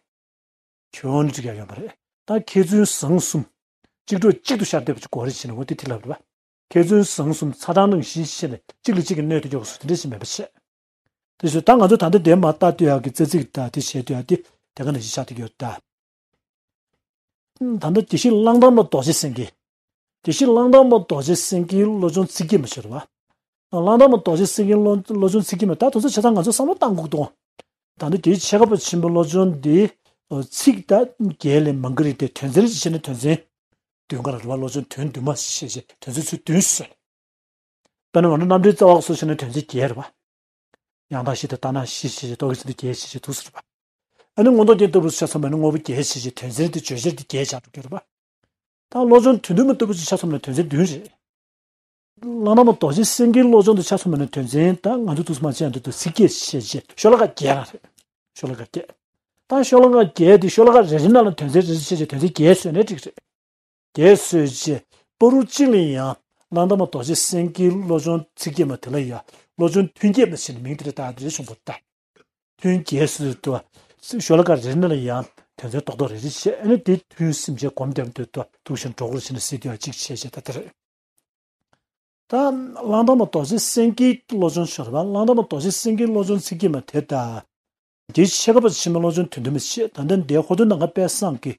ཁྱོན་ནས་འགྲིག་ཡ་ཡོད་མ་རེད། ད་མཁས་བཙུན་བཟང་གསུམ། གཅིག་གྲོགས་གཅིག་ཏུ་ཤར་བསྡད་པ་ཅིག་དགོས་རེད་ཟེར་ནས་འོ་དེ་དེ་ལབ་རེད་པ། མཁས་བཙུན་བཟང་གསུམ་ཚ་གྲང་ནང་བཞིན་ཤེས་ནས་གཅིག་ལ་གཅིག་གི་སྣོད་དུ་འཇོག་དགོས་སུ་དེ་འདྲ་ཞིག་མེད་པ་བྱས། དེ་ཚོས་ད་ང་ཚོ་ད་ལྟ་དེ་མ་ལྟ་ལྟོས་ཡག་གི་རྩ་ཚིག་དང་དེ་བྱེད་ལྟོས་ཡག་དེ་དེ་ག་ནས་ཞིག་ཆགས་བསྡད་ཡོད་ད། ད་ལྟ་དགེ་བཤེས་གླང་དར་མ་རྡོ་རྗེ་སེང་གེ། དགེ་བཤེས་གླང་དར་མ་རྡོ་རྗེ་སེང་གེའི་བློ་སྦྱོང་ཚིག་བརྒྱད་མ་ཤོར་བ། གླང་དར་མ་རྡོ་རྗེ་སེང་གེའི་བློ་བློ་སྦྱོང་ཚིག་བརྒྱད་མ་ད་དེ་ཚོ་བྱས་ཙང་ང་ཚོ་བསམ་བློ་བཏང་དགོས་འདུག་ད་ལྟ་དགེ་བཤེས་ཆེ་ཁ་པ་ཆེན་པོའི་བློ་སྦྱོང་འདི་ཚིག་ད་བརྒྱད་ལས་མང་གི་རེད་དེ་དོན་ཚན་ཅིག་བྱས་ན་དོན་ཚན་བདུན་ག་ལ་རེད་བ། བློ་སྦྱོང་དོན་བདུན་མ་ཞེས་བྱས་དོན་ཚན་ཚུལ་བདུན་བཟོས། དཔེར་ན་ང་ཚོ་རྣམ་འགྲེལ་རྩ་བ་སོགས་བྱས་ན་དོན་ཚན་བརྒྱད་རེད་བ། ཡང་དག་བཞི་དང་ལྟར་སྣང་བཞི་ཞེས་བྱས་རྟོག་གེའི་ཚིག་དོན་བརྒྱད་ཞེས་བྱས་འདུག་ཟེར་བ། ཨ་ནི་མངོན་རྟོགས་རྒྱན་ལྟ་བུ་ཆ་ཚང་བ་ནི་དངོས་པོ་བརྒྱད་ཞེས་བྱས་དོན་ཚན་དེ་བརྗོད་བྱར་དེ་བརྒྱད་ཆགས་འགྲོ་གི་རེད་བ། ད་བློ་སྦྱོང་དོན་བདུན་མ་ལྟ་བུ་ཅིག་ཆ་ཚང་བ་ན་དོན་ཚན་བདུན་རེད། བླ་ན་མ་རྡོ་རྗེ་སེང་གེའི་བློ་སྦྱོང་དེ་ཆ་ཚང་བ་ན་དོན་ཚན་ད་ང་ཚོ་འདུག་སེ་མ་བྱས་འདུག་ཏུ་ཚིག་བརྒྱད་ཞེས་བྱས་ཤོ་ལོ་ཀ་བརྒྱད་རང་རེད། ཤོ་ལོ་ཀ་བརྒྱད། ད་ཤོ་ལོ་ཀ་བརྒྱད་དེ་ཤོ་ལོ་ཀ་རེ་རེ་ནང་ལ་དོན་ཚན་རེ་རེ་བྱས་བྱས་དོན་ཚན་བརྒྱད་བཟོས་ནས་འགྲིག་རེད། དེ་བཟོས་རྗེས་པ་རུ་གཅིག་ལ་ཡང་གླང་དར་མ་རྡོ་རྗེ་སེང་གེའི་བློ་སྦྱོང་ཚིག་བརྒྱད་མ་དེ་ལ་ཡང་བློ་སྦྱོང་ཐུན་བརྒྱད་མ་ཟེར་ནས་མིང་དེ་འདྲ་བཏགས་དེ་རེ་བྱུང་བ་ལྟ། ཐུན་བརྒྱད་ཟེར་དུས་ཤོ་ལོ་ཀ་རེ་ནས་ལ་ཡང་དོན་ཚན་རྡོག་རྡོག་རེ་རེ་བྱས་ཨ་ནི་དེ་ཐུན་སེམས་ཅན་སྒོམ་བརྒྱབ་དུས་ཐུགས་བཞིན་གྲོགས་རེ་བྱས་ནས་སྲིད་དུ་ཡང་གཅིག་བྱས་བྱས་ད་དེ་རེད། ད་གླང་དར་མ་རྡོ་རྗེ་སེང་གེའི་བློ་སྦྱོང་ཤོར་བ་གླང་དར་མ་རྡོ་རྗེ་སེང་གེའི་བློ་སྦྱོང་ཚིག་བརྒྱད་མ་དེ་ད། དེའི་ཆེ་ཁ་པ་ཆེན་མོའི་བློ་སྦྱོང་དོན་བདུན་མ་བྱས། ད་ལྟ་འདིའི་ཧོར་སྡེ་ནང་ཁ་དཔལ་བཟང་གི་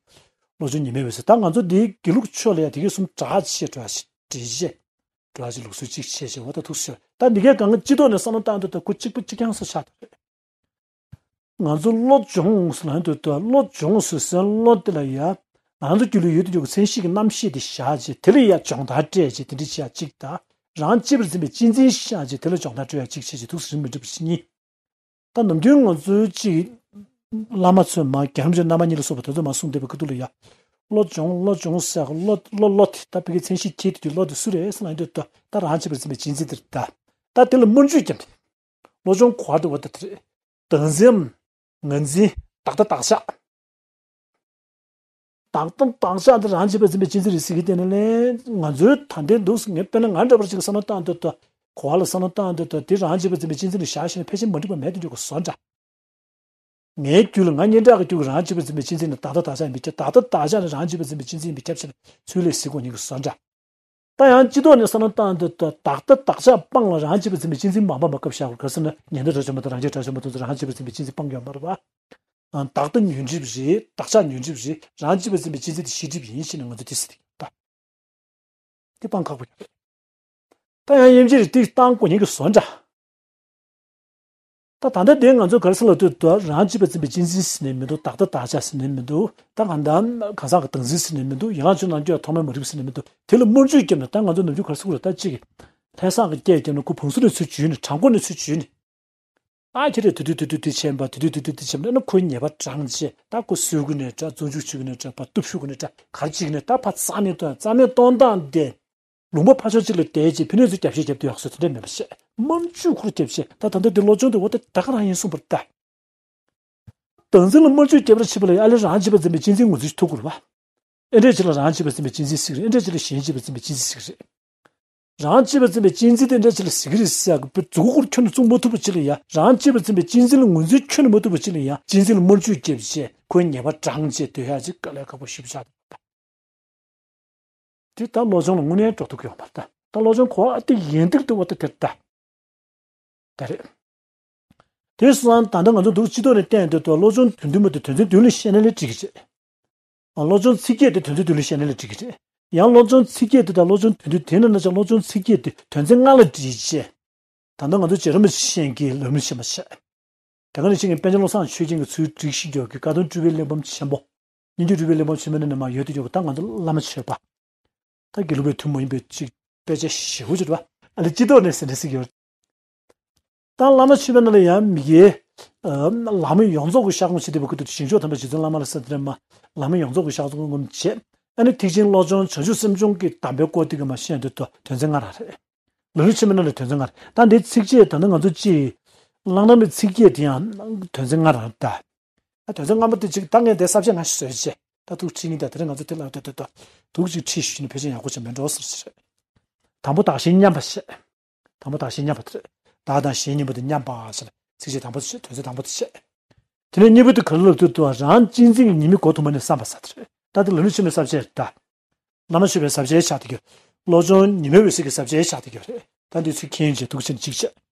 བློ་སྦྱོང་ཉི་མའི་འོད་ཟེར། ད་ང་ཚོ་འདིའི་དགེ་ལུགས་ཕྱོགས་ལ་ཡང་དེ་གའི་གསུམ་འདྲ་ཆེ་འགྲོ་ཞིག་འདྲེས་ཆེ་འགྲོ་ཞིག་ལུགས་སྲོལ་གཅིག་བྱས་བྱས་འོ་ད་ཐུགས་སུ་ཆེ་བ། ད་འདི་གའི་གང་ག་སྤྱི་ཐོག་ནས་བསམ་བློ་བཏང་དུས་ད་ཁོ་གཅིག་པ་གཅིག་རྐྱང་སོ་ཆགས་ད་རེད། ང་ཚོ་བློ་སྦྱོང་ཟེར་ལབ་དུས་ད་བློ་སྦྱོང་ཟེར་སའི་བློ་དེ་ལ་ཡང་ང་ཚོ་རྒྱུད་ལ་ཡོད་དུ་ཡོད་ཀྱི་མཚན་གཞི་གི་རྣམ་ཤེས་དེ་བཞག་བྱས་དེ་ལ་ཡང་སྦྱོང་བརྡར་སྤྲད་བྱས་དེ་འདྲ་བྱས་ཡ་གཅིག་ད། རང་གཅེས་པར་འཛིན་པའི་གཅེས་འཛིན་བཞག་བྱས་དེ་ལ་སྦྱོང་བརྡར་སྤྲོད་ཡ་གཅིག་བྱས་བྱས་ཐུགས་སུ་མི་འགྲིག་པ་ཞིག་གཉིས། ད་ནམ་རྒྱུན་ང་ཚོའི་གཅིག་བླ་མ་ཚོས་མ་རྒྱལ་རམ་ཆོས་རྣམ་པ་གཉིས་ལ་སོགས་པ་དེ་ཚོ་མ་གསུངས་བསྡད་པའི་ཁ་ཐུག་ལ་ཡ། བློ་སྦྱོང་བློ་སྦྱོང་ཟེར་ག་བློ་བློ་བློ་དེ་ད་ཕ་གི་མཚན་གཞི་ཁྱེར་དུས་བློ་དེ་སུ་རེད་ཟེར་ན་འདོད་ད་ད་རང་གཅེས་པར་འཛིན་པའི་གཅེས་འཛིན་དེ་རེད་ད། ད་དེ་ལ་སྨོན་འཇུག་བརྒྱབ་སྟེ། བློ་སྦྱོང་གོ་བ་དེ་བ་ད་དེ་རེད། བདག་འཛིན། ངར་འཛིན། བདག་ལྟ་བདག་ཆགས། བདག་ལྟ་བདག་ཆགས་འདི་རང་གཅེས་པར་འཛིན་པའི་གཅེས་འཛིན་རེད་ཟེར་གྱི་དེ་ནི་ལས་ང་ཚོའི་ད་ལྟའི་འདུག་ངས་དཔེར་ན་ང་འདྲ་པར་ཅིག་བསམ་བློ་བཏང་འདོད་དོ། གོ་བ་ལ་བསམ་བློ་བཏང་འདོད་དོ་དེ་རང་གཅེས་པར་འཛིན་པའི་གཅེས་འཛིན་རེད་བཞག་ཤེ་ན་ཕལ་ཆེར་མ་འགྲིག་པ་མེད་དུ་འཇུག་གི་བཟོ་འདྲ། ངའི་རྒྱུད་ལ་ང་སྙན་གྲགས་ཀྱི་རྒྱུད་ཀྱི་རང་གཅེས་པར་འཛིན་པའི་གཅེས་འཛིན་ནི་བདག་ལྟ་བདག་ཆགས་ཡིན་པའི་ཁྱབ་བདག་ལྟ་བདག་ཆགས་ནི་རང་གཅེས་པར་འཛིན་པའི་གཅེས་འཛིན་ཡིན་པའི་ཁྱབ་ཆེ་ན་ཚུལ་ལས་གཟིགས་དགོས་ཉིད་ཀྱི་བཟོ་འདྲ། ད་ཡང་སྤྱི་ཐོག་ནས་བསམ་བློ་བཏང་དུས་ད་བདག་ལྟ་བདག་ཆགས་སྤངས་ལ་རང་གཅེས་པར་འཛིན་པའི་གཅེས་འཛིན་མ་སྤངས་པ་སྐབས་ཤར་བར་ག་ཟེར་ན་ཉན་ཐོས་དགྲ་བཅོམ་པ་དང་རང་རྒྱལ་དགྲ་བཅོམ་པ་དེ་ཚོ་རང་གཅེས་པར་འཛིན་པའི་གཅེས་འཛིན་སྤངས་ཡོད་མ་རེད་པ། བདག་ལྟ་ཉོན་སྒྲིབ་རེད། བདག་ཆགས་ཉོན་སྒྲིབ་རེད། རང་གཅེས་པར་འཛིན་པའི་གཅེས་འཛིན་དེ་ཤེས་སྒྲིབ་ཡིན་ཞེས་ནས་ང་ཚོ་དེ་ཟེར་གྱི་ཡོད་ད། དེ་སྤང་ཁག་པོ་ཡོད་རེད། ད་ཡང་དབྱེ་འབྱེད་རེ་ཏིག་བཏང་དགོས་ཉིད་ཀྱི་བཟོ་འདྲ། ད་ད་ལྟ་དེ་ང་ཚོ་ག་རེ་ཟེར་ལབ་དུས་ད་རང་གཅེས་པར་འཛིན་པའི་གཅེས་འཛིན་ཟེར་ནས་མི་འདུག་བདག་ལྟ་བདག་ཆགས་ཟེར་ནས་མི་འདུག་ད་གང་ལྟར་གང་ཟག་གི་བདག་འཛིན་ཟེར་ནས་མི་འདུག་ཡན་ལག་ཆོས་རྣམས་ཀྱང་ཐོག་མེད་མ་རིག་པ་ཟེར་ནས་མི་འདུག་དེ་ལ་སྨོན་འཇུག་བརྒྱབ་ནས་ད་ང་ཚོ་ནམ་རྒྱུན་ག་རེ་ཟེར་དགོས་རེད་ད་གཅིག་གི་ལྷ་བསངས་ཀྱི་སྐྱེས་བརྒྱབ་ནས་ཁོ་བང་སོ་ནས་ཚུར་འཇུས་ནས་བྲང་ཁོག་ནས་ཚུར་འཇུས་ནས། ད་ཁྱེད་རེ་དུ་དུ་དུ་དུ་དུ་ཆེན་པ་དུ་དུ་དུ་དུ་དུ་ཆེན་པ་ན་ཁོའི་ཉེས་པ་དྲངས་རྗེས་ད་ཁོ་གསོད་གི་ནས་འདྲ་རྫུན་འཇུག་བྱེད་གི་ནས་འདྲ་བ་གཏུབ་ཤུག་གི་ནས་འདྲ་གར་ཅིག་ནས་ད་ཕ་རྩ་མེད་གཏོང་རྩ་མེད་གཏོང་སྟངས་དེ་ལུང་པ་ཕར་ཕྱོགས་གཅིག་ལ་བསྡད་རྗེས་ཕི་ནས་ཚུར་རྒྱབ་བཤད་རྒྱབ་དུས་ཡག་སོ་དེ་འདྲ་མེད་པ་བཤད་སྨོན་འཇུག་ཁོར་རྒྱབ་བཤད་ད་ད་ལྟ་དེ་བློ་སྦྱོང་དེ་འོ་དེ་ད་ག་རང་ཡིན་གསུངས་པར་ལྟ། བདག་འཛིན་ལ་སྨོན་འཇུག་རྒྱབ་ར་བྱེད་པ་ལ་ཨ་ལེ་རང་གཅེས་པར་འཛིན་པའི་གཅེས་འཛིན་ངོས་འཛིན་ཐུབ་དགོས་རེད་བ། ཨེ་འདྲས་ཅིག་ལ་རང་གཅེས་པར་འཛིན་པའི་གཅེས་འཛིན་ཟེར་གི་རེད། ཨེ་འདྲས་ཅིག་ལ་གཞན་གཅེས་པར་འཛིན་པའི་གཅེས་འཛིན་ཟེར་གི་རེད། རང་གཅེས་པར་འཛིན་པའི་གཅེས་འཛིན་དེ་འདྲ་ཅིག་ལ་ཟེར་གི་རེད་ཟེར་ཡག་གི་བུ་མཛུབ་གུ་ཁོར་ཁྱོན་ནས་བཙུགས་མ་ཐུབ་པ་ཅིག་ལ་ཡང་རང་གཅེས་པར་འཛིན་པའི་གཅེས་འཛིན་ལ་ངོས་འཛིན་ཁྱོན་ནས་མ་ཐུབ་པ་ཅིག་ལ་ཡང་གཅེས་འཛིན་ལ་སྨོན་འཇུག་རྒྱབ་བྱས་ཁོའི་ཉེས་པ་དྲངས་བྱས་སྡོད་ཡག་ཅིག་དཀའ་ལས་ཁག་པོ་ཞེ་པོ་ཆགས་འདུག་ད། དེ་ལྟར་བློ་སྦྱོང་ལ་དངོས་གནས་འགྲོ་ཐུབ་ཀྱི་ཡོད་མ་རེད་ད། ད་བློ་སྦྱོང་གོ་བ་དེ་ཡིན་འདུག་ཏུ་བ་དེ་དེར་ད། ད་རེད། དེ་སོང་ཙང་ད་ལྟ་ང་ཚོ་འདུག་སྤྱི་ཐོག་ནས་བསྟན་འདོད་དུ་བློ་སྦྱོང་དོན་བདུན་མ་དེ་དོན་ཚན་བདུན་ལ་བཤད་ན་ལས་འགྲིག་གི་རེད། བློ་སྦྱོང་ཚིག་བརྒྱད་དེ་དོན་ཚན་བདུན་ལ་བཤད་ན་ལས་འགྲིག་གི་རེད། ཡང་བློ་སྦྱོང་ཚིག་བརྒྱད་དེ་དང་བློ་སྦྱོང་དོན་བདུན་དེ་ན་ན་ཆ་བློ་སྦྱོང་ཚིག་བརྒྱད་དེ་དོན་ཚན་ལྔ་ལ་སྒྲིལ་བྱས། ད་ལྟ་ང་ཚོ་རྗེ་རིན་པོ་ཆེ་གིས་ལམ་རིམ་ཤེས་མ་བྱས། དེ་ག་ནང་བཞིན་གྱི་པཎ་ཆེན་བློ་བཟང་ཆོས་རྒྱན་གྱིས་ཚུལ་བསྒྲིགས་ཤིག་ཡོད་ཀྱི་བཀའ་གདམས་སྤྲུལ་པའི་གླེགས་བམ་ཆེན་པོ། སྙན་བརྒྱུད་སྤྲུལ་པའི་གླེགས་བམ་ཆེན་པོ་ནི་ནི་མ་ཡོད་དུ་ཡོད་པ་ད་ང་ཚོ་བླ་མ་མཆོད་པ། ད་དགེ་ལུགས་པའི་ཐུན་མོང་ཡིན་པའི་ཅིག་དཔེ་ཆ་ཞེ་པོ་ཅིག་རེད་བ། ཨ་ལེ་སྤྱི་ཐོག་ནས་ཟེར་ནས་ཟེར་གྱི་ཡོད། ད་བླ་མ་མཆོད་པའི་ནང་ལ་ཡང་མི་དགེ། ལམ་ཡོངས་རྫོགས་ཀྱི་ཤར་སྒོམ་ཞེས་དེ་བ་ཀུ་ཏུ་ཞིང་མཆོག་དམ་པ་རྗེ་བཙུན་བླ་མ་ལ་ཟེར་དེ་རེད་མ། ལམ་ཡོངས་རྫོགས་ཀྱི་ཤར་སྒོམ་བྱེད། ཨ་ནི་ཐེག་ཆེན་བློ་སྦྱོང་བྱང་ཆུབ་སེམས་སྦྱོང་གི་གདམས་པའི་སྐོར་དེ་ག་མ་བཤད་འདོད་དོ་དོན་ཚན་ལྔ་རང་རེད། ལམ་རིམ་ཆེན་མོའི་ནང་ལ་དོན་ཚན་ལྔ་རེད། ད་འདི་ཚིགས་བཅད་ད་ནི་ང་ཚོ་ཅི། བླང་དོར་མའི་ཚིགས་བཅད་དེ་ཡང་དོན་ཚན་ལྔ་རང་རེད་ད། ད་དོན་ཚན་ལྔ་པ་དེ་ཅིག་ད་ངས་དེ་ས་བཅད་ལྔ་ཞིག་བཟོས་བྱས་ད་ཐུགས་ཁྲིད་ནི་ད་དེ་རིང་ང་ཚོ་དེ་ལ་ད་ད་ད་ཐུགས་ཅིག་ཁྲིད་ཞུས་ནས་ཕལ་ཆེར་ཡག་པོ་ཅིག་མེད་འགྲོ་ཟེར་ཞིག་རེད། དང་པོ་བདག་གཞན་མཉམ་པ་བཤད། དང་པོ་བདག་གཞན་མཉམ་པ་དེ་རེད། བདག་དང་གཞན་གཉིས་པོ་དེ་མཉམ་པ་ཟེར་ཚིགས་བཅད་དང་པོ་དེ་བཤད། དོན་ཚན་དང་པོ་དེ་བཤད། དེ་ནས་གཉིས་པ་དེ་ག་རེ་ལབ་འདུག་ཟེར་བ་རང་གཅེས་འཛིན་གྱི་ཉེས་དམིགས་མགོ་ཐོན་པ་ནས་བསམ་པ་ཟེར་དེ་རེད། ད་དེ་ལམ་རིམ་ཆེན་མོའི་ས་བཅད་རེད་ད། བླ་མ་མཆོད་པའི་ས་བཅད་ཆགས་བསྡད་ཀྱི་ཡོད། བློ་སྦྱོང་ཉི་མའི་འོད་ཟེར་གྱི་ས་བཅད་ཆགས་བསྡད་ཀྱི་ཡོད་རེད། ད་འདི་ཚུལ་མཁྱེན་བྱས་ཐུགས་ཆེན་གཅིག་བྱས།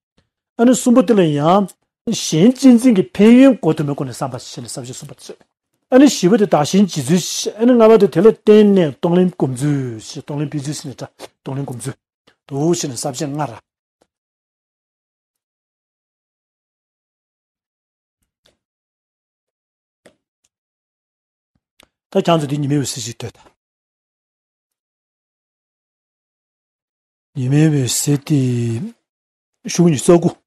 ཨ་ནི་གསུམ་པ་དེ་ལ་ཡང་། གཞན་གཅེས་འཛིན་གྱི་ཕན་ཡོན་མགོ་ཐོན་པའི་སྒོ་ནས་བསམ་པ་ཞེས་ནས་ས་བཅད་གསུམ་པ་དེ་རེད། ཨ་ནི་བཞི་པ་དེ་བདག་གཞན་བརྗེ་ཚུལ། ཨ་ནི་ལྔ་པ་དེ་དེ་ལ་བརྟེན་ནས་གཏོང་ལེན་སྒོམ་ཚུལ་ཞེས་གཏོང་ལེན་སྤེལ་ཚུལ་ཟེར་ནས་འདྲ་གཏོང་ལེན་སྒོམ་ཚུལ། འདུག་ཞེས་ནས་ས་བཅད་ལྔ་ར། ད་ཁྱེད་ཚོ་འདི་ཉི་མའི་འོད་ཟེར་ཞིག་ལྟོས་དང་། ཉི་མའི་འོད་ཟེར་དེ་ཤོག་གུ་ཉི་ཤུ་རྩ་དགུ།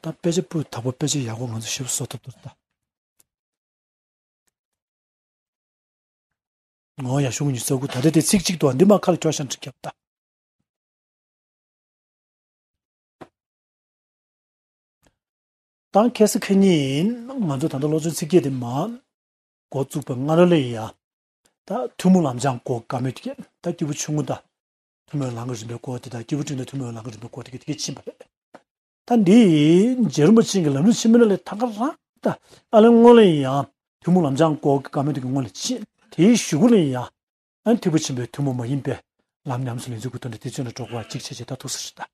ད་དཔེ་ཆ་སྤུས་དག་པོ་དཔེ་ཆ་ཡག་པོ་ང་ཚོ་ཞིབ་བཟོ་ཐུབ་འདུག་ད། ངོ་ཡ་ཤོག་གུ་ཉི་ཤུ་རྩ་དགུ་ད་ལྟ་དེ་ཚིག་གཅིག་ཏུ་འདི་མ་ཁ་ལ་ཁྱོད་ཤ་འཁྲིག་ཁྱབ་ད། ད་ཁ་སང་ཁ་ཉིན་ང་ཚོ་ད་ལྟ་སློབ་སྦྱོང་ཚིག་བརྒྱད་དེ་མ་འགོ་བཙུགས་པའི་སྔ་རོལ་ལ་ཡ། ད་ཐུན་མོང་ལམ་སྦྱང་སྐོར་དགའ་མོས་དེ་གས་ད་སྐྱེས་བུ་ཆུང་ངུ་དང་། ཐུན་མོང་ལམ་གྱི་རིམ་པའི་སྐོར་དེ་དང་སྐྱེས་བུ་འབྲིང་དང་ཐུན་མོང་ལམ་གྱི་རིམ་པའི་སྐོར་དེ་གས་དེ་གས་ཕྱིན་པ་རེད། ད་འདི་རྗེ་རིན་པོ་ཆེ་གི་ལམ་རིམ་ཆེན་མོ་ནང་ལས་ད་ག་རང་ད་ཨ་ལེ་སྔོན་ལ་ཡང་ཐུན་མོང་ལམ་སྦྱང་སྐོར་གྱི་དགའ་མོས་དེ་གི་སྔོན་ལ་ཕྱིན། དེའི་གཞུག་གུ་ལ་ཡང་ཨ་ཐེག་པ་ཆེན་པོའི་ཐུན་མོང་མ་ཡིན་པའི་ལམ་ཉམས་སུ་ལེན་ཚུལ་གྱི་དོན་དུ་དེ་ཚོ་ནས་འགྲོ་དགོས་པ་གཅིག་བྱས་བྱས་ད་ཐུགས་སུ་ཆུད་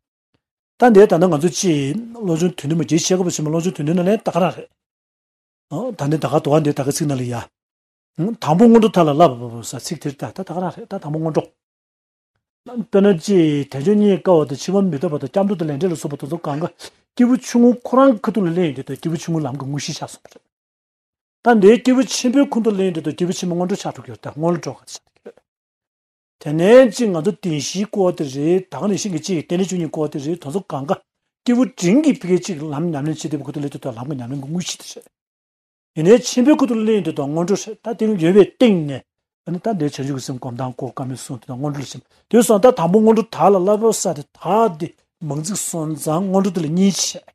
ད། ད་འདིར་ད་ལྟ་ང་ཚོ་ཅིག་སློབ་སྦྱོང་དོན་བདུན་མ་རྒྱས་ཆེ་ཁ་པོ་ཆེན་མོ་སློབ་སྦྱོང་དོན་བདུན་ནང་ལས་ད་ག་རང་རེད། ཨོ། ད་འདི་ད་ག་དོ་བ་འདི་ད་ག་ཚིག་ནང་ལ་ཡ། ཨང་། དང་པོ་སྔོན་འགྲོ་མཐའ་ལ་བསླབ་པ་ས་ཚིག་དེར་ད་ད་ད་ག་རང་རེད་ད་དང་པོ་སྔོན་འགྲོ། དཔེར་ན་ཅིག་དལ་འབྱོར་རྙེད་དཀའ་བ་དང་འཆི་བ་མི་ཐོབ་པ་དང་སྐྱབས་འགྲོ་དང་ལས་འབྲས་ལ་སོགས་པ་དེ་ཚོ་གང་ག་སྐྱེས་བུ་ཆུང་ངུ་ཁོ་རང་ཁ་ཐུག་ལ་སླེབས་ཡོང་དུས་ད་སྐྱེས་བུ་ཆུང་ངུའི་ལམ་གྱི་དངོས་གཞི་ཆགས་སོང་བ་རེད། ད་འདིའི་སྐྱེས་བུ་ཆེན་པོའི་ཁུངས་དུ་ལེན་དུས་ད་སྐྱེས་བུ་ཆེན་པོ་སྔོན་འགྲོ་ཆགས་འགྲོ་གི་ཡོད་ད་སྔོན་ལ་འགྲོ་ག་ཆགས་འགྲོ་གི་ཡོད། དེ་ནས་གཅིག་ང་ཚོ་བདེན་བཞིའི་སྐོར་དེ་རེད་ད་ག་ནང་བཞིན་གྱི་གཅིག་རྟེན་འབྲེལ་བཅུ་གཉིས་སྐོར་དེ་རེད་དེ་ཚོ་གང་ག་སྐྱེས་བུ་འབྲིང་གི་ཕ་གི་གཅིག་ལམ་ཉམས་ལེན་བྱེད་བསྡད་པའི་ཁུངས་དུ་ལེན་དུས་ད་ལམ་གྱི་ཉམས་ལེན་གྱི་དངོས་གཞི་དེ་རེད། ཡིན་ནའི་ཆེན་པོའི་ཁུངས་དུ་ལེན་དུས་ད་སྔོན་འགྲོ་རེད་ད་དེ་ཡོད་པའི་སྟེང་ནས་ཨ་ནི་ད་འདིའི་བྱང་ཆུབ་ཀྱི་སེམས་སྒོམ་སྟངས་སྐོར་བཀའ་མོལ་གསུངས་དུས་ད་སྔོན་འགྲོ་ལ་ཕྱིན་དུས་སོང་ད་དང་པོ་སྔོན་འགྲོ་ད་ལ་བསླབ་པ་ས་དེ་ད་དེ་མང་ཚིག་སོང་ཙང་སྔོན་འགྲོ་དེ་ལ་གཉིས་བྱས།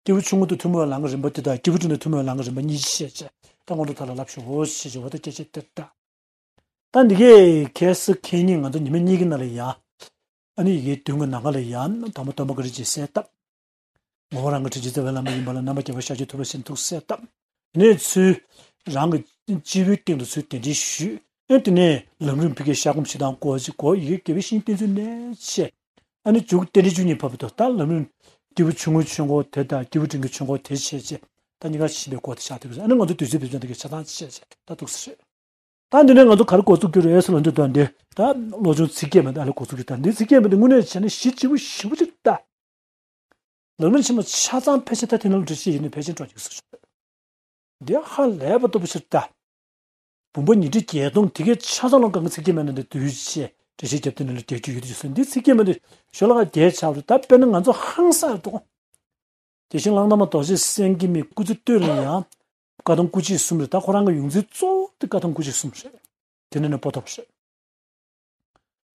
སྐྱེས་བུ་ཆུང་ངུ་དང་ཐུན་མོང་བའི་ལམ་གྱི་རིམ་པ་དེ་དང་སྐྱེས་བུ་འབྲིང་དང་ཐུན་མོང་བའི་ལམ་གྱི་རིམ་པ་གཉིས་ཤེས་བྱས་ད་སྔོན་འགྲོ་ད་ལ་ལབ་ཤོག་ཞེས་བྱ་བ་དང་སྐད་ཆ་དེ་ལྟ། ད་འདི་གས་ཁ་སང་ཁ་ཉིན་ང་ཚོ་ཉི་མ་གཉིས་ཀྱི་ནང་ལ་ཡ། ཨ་ནི་ཡི་གེ་བདུན་གྱི་ནང་ལ་ཡ་དང་པོ་སྟོན་པ་ག་རེ་ཅིག་གསལ་བཏབ། ངོ་བོ་རང་གི་དྲིན་ཅན་རྩ་བའི་བླ་མ་ཡིན་པ་ལ་རྣམ་པར་རྒྱལ་བ་ཤཱཀྱ་ཐུབ་པ་ཞེས་ཐུགས་གསལ་བཏབ། དེ་ནས་ཚུལ་རང་གི་སྤྱི་བོའི་སྟེང་དུ་ཚུལ་གདན་འདྲེན་ཞུས། ཨ་དེ་ནས་ལམ་རིམ་ཕ་གིའི་བཤད་སྒོམ་ཞེ་སྡང་སྐོར་གཅིག་སྐོར་ཡི་གེ་དགེ་བའི་བཤེས་གཉེན་བསྟེན་ཚུལ་ནས་བཤད། ཨ་ནི་མཇུག་རྟེན་འབྲེལ་བཅུ་གཉིས་བར་དུ་ད་ལམ་རིམ་སྐྱེས་བུ་ཆུང་ངུའི་ཆོས་འཁོར་དེ་དང་སྐྱེས་བུ་འབྲིང་གི་ཆོས་འཁོར་དེ་བྱས་རྗེས་ད་གཉིས་ཀ་ཕྱིན་པའི་སྐོར་དེ་ཆགས་འདུག་ཨ་ནི་ང་ཚོ་དུས་ཚོད་བེད་སྤྱོད་འདི་གའི་ཆ་ཚང་བྱས་རྗེས་ད་འདུག་ཟེར། ད་འདི་ནས་ང་ཚོ་ག་རེ་འགོ་ཚུགས་ཀྱི་རེད་ཟེར་ལབ་དུས་ད་འདི་ད་སློབ་སྦྱོང་ཚིག་བརྒྱད་མ་འདི་ཨ་ལས་འགོ་ཚུགས་ཀྱི་ད་འདི་ཚིག་བརྒྱད་མ་འདི་དངོས་གནས་བྱས་ན་གཞི་ལྕི་པོ་ཞེ་པོ་ཅིག་ད། ལམ་རིམ་ཆེན་མོ་ཆ་ཚང་ཕལ་ཆེར་ད་དེ་ནང་ལ་འགྲེལ་བཤད་ཡིན་ནའི་ཕལ་ཆེར་འགྲོ་འཇུག་སུ་ཞུགས། འདི་ཧ་ལས་པ་ལྟ་བུ་ཞིག་ལྟ། བུམ་པ་ཉི་ཁྲི་བརྒྱད་སྟོང་དེ་གའི་ཆ་ཚང་ལ་གང་གི་ཚིག་བརྒྱད་མ་ནང་དུ་དུས་བཅད་འགྲེལ་བཤད་རྒྱབ་དེ་ནང་ལ་རྒྱག་རྒྱུ་ཡོད་དུ་ཞུ་འདི་ཚིག་བརྒྱད་མ་དེ་ཞོ་ལ་ཁ་བརྒྱད་ཆགས་རུ་ད་དཔེར་ན་ང་ཚོ་ཧང་སངས་འདུག་དེ་བཞིན་གླང་དར་མ་རྡོ་རྗེ་སེང་གེ་མའི་སྐུ་ཚེ་སྟོད་ལ་ཡང་བཀའ་གདམས་སྐུ་མཆེད་གསུམ་རེད། ད་ཁོ་རང་གི་ཡོངས་འཛིན་གཙོ་བོ་དེ་བཀའ་གདམས་སྐུ་མཆེད་གསུམ་རེད། དེ་ནས་ནི་པོ་ཏོ་བ་ཞེས།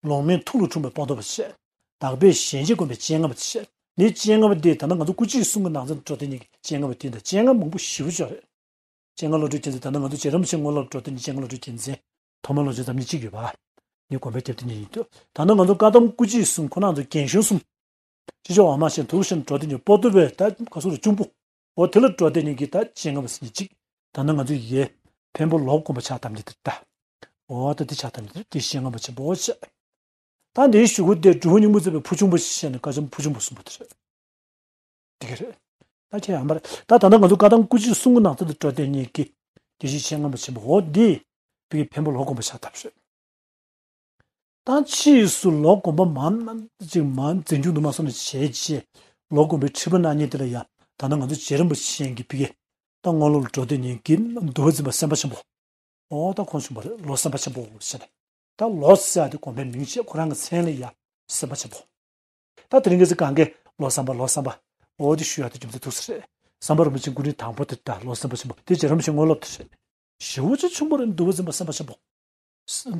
ལོང་མེད་ཐུགས་ལ་འཁྲུངས་པའི་པོ་ཏོ་བ་ཞེས། དག་པའི་གཞན་གཅེས་སྒོམ་པའི་སྤྱན་སྔ་བ་ཞེས། ནི་སྤྱན་སྔ་བ་འདི་ད་ལྟ་ང་ཚོ་སྐུ་མཆེད་གསུམ་གྱི་ནང་ཚན་དུ་འགྲོ་དེ་ཉིད་ཀྱི་སྤྱན་སྔ་བ་འདི་དང་སྤྱན་སྔ་མང་པོ་ཞེ་པོ་ཅིག་ཡོད་རེད། སྤྱན་སྔ་བློ་གྲོས་རྒྱལ་མཚན་ད་ལྟ་ང་ཚོ་རྗེ་རིན་པོ་ཆེ་དངོས་སློབ་འགྲོ་དེ་ཉིད་སྤྱན་སྔ་བློ་གྲོས་རྒྱལ་མཚན། ཐོག་མར་བློ་གྲོས་རྣམ་གཉིས་གཅིག་ཡོད་པ། ནི་དགོན་པའི་རྒྱབ་དེ་ཉིད་ཡིན་དུས་ད་ལྟ་ང་ཚོ་བཀའ་གདམས་སྐུ་མཆེད་གསུམ་ཁོ་ན་ཚོ་རྒན་གཞོན་གསུམ། ཅི་ཅོ་འོ་མ་ཞེས་དུག་ཞེས་འགྲོ་དེ་ཉིད་པོ་ཏོ་བས་ད་ག་སུ་རུ་གཅུང་པོ། འོ་དེ་ལ་འགྲོ་དེ་ཉིད་ཀྱི་ད་སྤྱན་སྔ་བ་ཟེར་ཉིད་གཅིག་ད་ནི་ང་ཚོ་ཡི་གེ་འཕན་པོ་ལོག་སྒོམ་པ་ཕྱག་དམ་གྱི་དེ་ལྟ། འོ་ད་དེ་ཕྱག་དམ་གྱི་དེ་སྤྱན་སྔ་བ་ཆེན་པོ་འོ་ཆེ། ད་འདིའི་གཞུག་གུ་དེ་འབྲུག་པ་སྙིང་པོ་རྩེ་བའི་ཕུར་ཆུང་པོ་ཞེས་ནས་བཀའ་ཆེན་ཕུར་ཆུང་པོ་གསུངས་པ་དེ་རེད། དེ་ག་རེད། ད་ཁྱེད་ཡང་མར་ད་ད་ལྟ་ང་ཚོ་བཀའ་གདམས་སྐུ་མཆེད་གསུམ་གྱི་ནང་ཚན་དུ་འགྲོ་དེ་ཉིད་ཀྱི་དགེ་བཤེས་སྤྱན་སྔ་བ་ཆེན་པོ་འོ་འདི་བི་གི་འཕན་པོ་ལོག་སྒོམ་པ་ཕྱག་དམ་ཞུས། ད་ཕྱིས་སུ་ལོག་སྒོམ་པ་མང་ཅིག་མང་འཛིན་སྐྱོང་དུ་མ་སོང་ནས་བྱས་རྗེས་ལོག་སྒོམ་པའི་ཁྲིད་པ་གནང་མཁན་དེ་ལ་ཡང་ད་ནང་ང་ཚོ་རྗེ་རིན་པོ་ཆེ་གི་བི་གེ་ད་དངོས་སློབ་ལ་འགྲོ་དེ་ཉིད་ཀྱི་འདུལ་བ་འཛིན་པ་སེམས་དཔའ་ཆེན་པོ། འོ་ད་ཁོང་བྱུང་བ་རེད་ལོ་སེམས་དཔའ་ཆེན་པོ་ཟེར་ནས་ད་ལོ་ཟེར་ཡ་དེ་དགོན་པའི་མིང་བྱས་ཁོ་རང་གི་མཚན་ལ་ཡ་སེམས་དཔའ་ཆེན་པོ། ད་དེ་རིང་གི་ཚེ་གང་གས་ལོ་བསམ་པ་ལོ་བསམ་པ། འོ་དེ་ཞུ་ཡག་དེ་རྒྱུ་མཚན་ཐུགས་སུ་རེད། བསམ་པ་རིན་པོ་ཆེ་སྐུ་ཕྲེང་དང་པོ་དེ་ད་ལོ་བསམ་པ་ཆེན་པོ་དེ་རྗེ་རིན་པོ་ཆེ་དངོས་སློབ་དེ་རེད། ཞེ་པོ་ཅིག་ཆུང་པོ་རེད་འདུལ་བ་འཛིན་པ་སེམས་དཔའ་ཆེན་པོ།